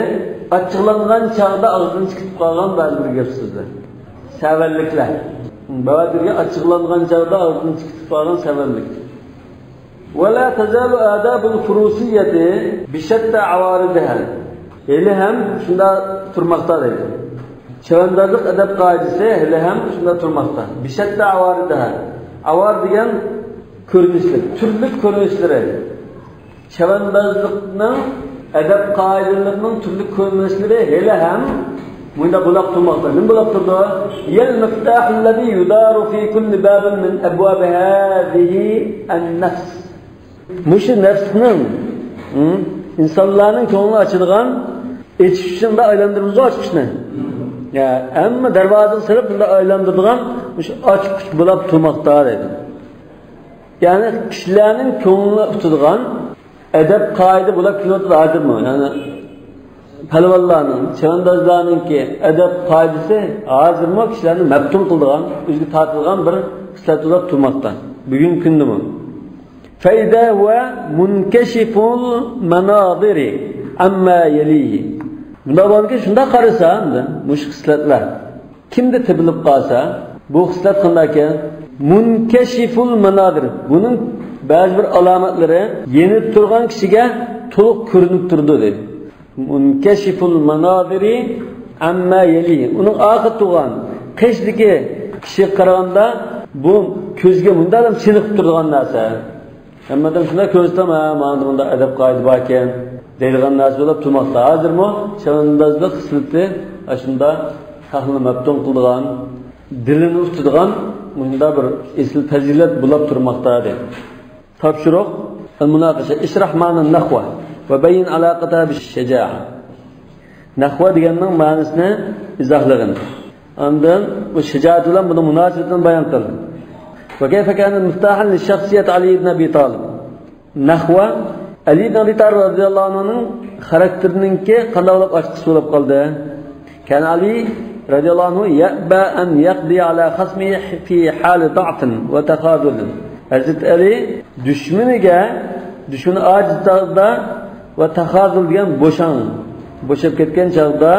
ئاچچىقلانغان چاغدا ئاغزىدىن چىقىپ قالغان بەزى بىر گەپ سۆزلەر. سەۋەنلىكلەر. بەزىلىرى ئاچچىقلانغان چاغدا ئاغزىدىن چىقىپ قالغان سەۋەنلىك. ولا تزال آداب الفروسية بشتى عوارضها. ھېلىھەم شۇنداق تۇرماقتا دەيدۇ. چەۋەندازلىق ئەدەپ قائىدىسى ھېلىھەم شۇنداق تۇرماقتا. بشتى عوارضها. ئاۋار دېگەن كۆرۈنۈشلىرى، تۈرلۈك كۆرۈنۈشلىرى. چەۋەندازلىقنىڭ ئەدەپ قائىدىلىرىنىڭ تۈرلۈك كۆرۈنۈشلىرى ھېلىھەم مۇنداق بولاپ تۇرماقتا. نېمە بولاپ تۇرىدۇ؟ هي المفتاح الذي يدار في كل باب من أبواب هذه النفس. مۇشۇ نەپسنىڭ، ھە، ئىنسانلارنىڭ كۆڭلىنى ئاچىدىغان ئېچىش ئۈچۈن بۇنداق ئايلاندۇرىمىزغۇ ئاچقۇچنى. يا، ھەممە دەرۋازىغا سېلىپ بۇنداق ئايلاندۇرىدىغان مۇشۇ ئاچقۇچ بولاپ تۇرماقتا دەيدۇ. يەنى كىشىلەرنىڭ كۆڭلىنى ئۇتىدىغان ئەدەپ قائىدە بولاپ كېلىۋاتىدۇ ھازىرمۇ. يەنى پەلۋانلارنىڭ، چەۋەندازلارنىڭكى ئەدەپ قائىدىسى ھازىرمۇ كىشىلەرنى مەپتۇن قىلىدىغان، ئۆزىگە تارتىدىغان بىر خىسلەت بولاپ تۇرماقتا. بۈگۈنكى كۈندىمۇ. فإذا هو منكشف المناظر عما يليه. بۇنداق بولغاندىكىن شۇنداق قارىسا، مۇشۇ خىسلەتلەر كىمدە تېپىلىپ قالسا، بۇ خىسلەت قانداقكەن؟ مۇنكەشىفۇل مانادىر. بۇنىڭ بەزى بىر ئالامەتلىرى يېنىدا تۇرغان كىشىگە تولۇق كۆرۈنۈپ تۇرىدۇ، دەيدۇ. مۇنكەشىفۇل مانادىرى ئەمما يەلى. ئۇنىڭ ئارقىدا تۇرغان، قېشىدىكى كىشىگە قارىغاندا، بۇ كۆزگە مۇنداق چېنىقىپ تۇرىدىغان نەرسە. ھەممىدىن شۇنداق كۆرسىتەم، ھە، مانا بۇنداق ئەدەپ قائىدە باركەن دەيدىغان نەرسە بولۇپ تۇرماقتا. ھازىرمۇ چەۋەندازلىق خىسلىتى ئاشۇنداق خەقنى مەپتۇن قىلىدىغان، دىلىنى ئۇتىدىغان مۇنداق بىر ئېسىل پەزىلەت بولاپ تۇرماقتا، دەيدۇ. تاپشۇرۇق، المناقشة، اشرح معنى النخوة وبين علاقتها بالشجاعة. نەخۋە دېگەننىڭ مەنىسىنى ئىزاھلىغىن. ئاندىن بۇ شىجائەت بىلەن بۇنىڭ مۇناسىۋىتىنى بايان قىل. وكيف كان مفتاحا لشخصية علي بن أبي طالب. نەخۋە ئەلى ئىبن ئەبى تالىب رەزىياللاھۇ ئەنھۇنىڭ خاراكتېرىنىڭكى قانداق بولۇپ ئاچقۇچى بولۇپ قالدى؟ كان علي رضي الله عنه يأبى أن يقضي على خصمه في حال ضعف وتخاذل. ھەزرىتى ئەلى دۈشمىنىگە، دۈشمىنى ئاجىز چاغدا ۋە تەخازۇل دېگەن بوشاڭ، بوشاپ كەتكەن چاغدا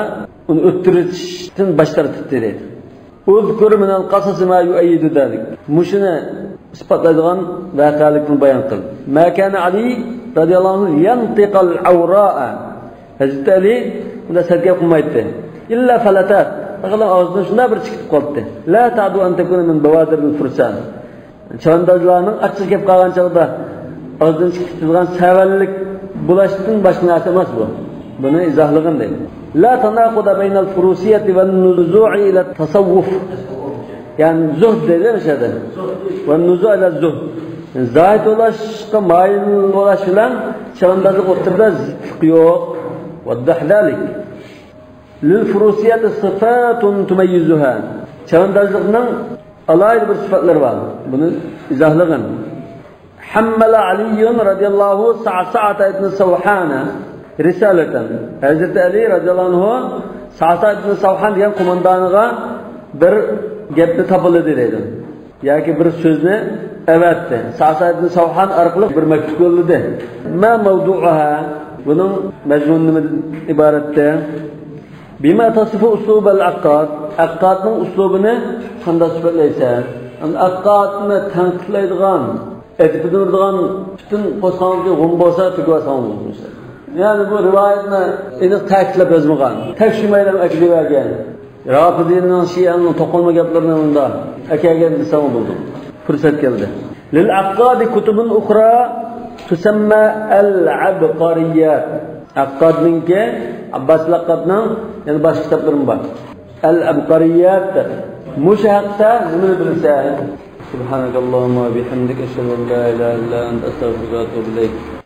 ئۇنى ئۆلتۈرۈشتىن باش تارتىپتۇ دەيدۇ. اذكر من القصص ما يؤيد ذلك. مۇشۇنى ئىسپاتلايدىغان ۋەقەلىكنى بايان قىل. ما كان علي رضي الله عنه ينطق العوراء. ھەزرىتى ئەلى بۇنداق سەت گەپ قىلمايتتى. إلا فلتات. پەقەت ئاغزىدىن شۇنداق بىر چىقىپ قالاتتى. لا تعد أن تكون من بوادر الفرسان. چاۋاندازلارنىڭ ئاچچىقى كەپ قالغان چاغدا ئاغزىدىن چىقىپ كېتىدىغان سەۋەنلىك بولۇشتىن باشقا نەرسە ئەمەس بۇ. بۇنى ئىزاھلىغىن دەيدۇ. لا تناقض بين الفروسية والنزوع إلى التصوف. يەنى زۇھد دەيدۇ مۇشۇ يەردە. والنزوع إلى الزهد. زاھىد بولۇشقا مايىل بولۇش بىلەن چاۋاندازلىق ئوتتۇرىدا زىتلىق يوق. وضح ذلك. للفروسية صفات تميزها. چاۋاندازلىقنىڭ ئالاھىدە بىر سۈپەتلىرى بار. بۇنى ئىزاھلىغىن. حمل علي رضي الله عنه صعصعة بن سوحان رسالة. ھەزرىتى ئەلى رەزىياللاھۇ ئەنھۇ سەئسەئە ئىبنى سەۋھان دېگەن قوماندانغا بىر گەپنى تاپىلىدى دەيدۇ. ياكى بىر سۆزنى ئەۋەتتى. سەئسەئە ئىبنى سەۋھان ئارقىلىق بىر مەكتۇپ يوللىدى. ما موضوعها؟ بۇنىڭ مەزمۇنى نېمىدىن ئىبارەتتى؟ بما تصف أسلوب العقاد. ئەققادنىڭ ئۇسلۇبىنى قانداق سۈپەتلەيسەن؟ ئەققادنى تەنقىدلەيدىغان، ئېتىپ ئۆلتۈرىدىغان پۈتۈن قورسىقىڭىزدىكى غۇم بولسا تۆكۈۋالساڭ بولىدۇ مىسال. يەنى بۇ رىۋايەتنى ئېنىق تەكىتلەپ يازمىغان. تەكشۈرمەيلا ئەكېلىۋەرگەن. رافىزىينىڭ، شىئەنىڭ توقۇلما گەپلىرىنى ئۇندا ئەكەلگەن دېسەڭ بولىدۇ. پۇرسەت كەلدى. للعقاد كتب أخرى تسمى العبقريات. ئەققادنىڭكى، ئابباس ئەققادنىڭ يەنە باشقا كىتابلىرىمۇ بار. العبقريات. مۇشۇ ھەقتە نېمىنى بىلىسەن؟ سبحانك اللهم وبحمدك، أشهد أن لا إله إلا أنت، أستغفرك وأتوب إليك.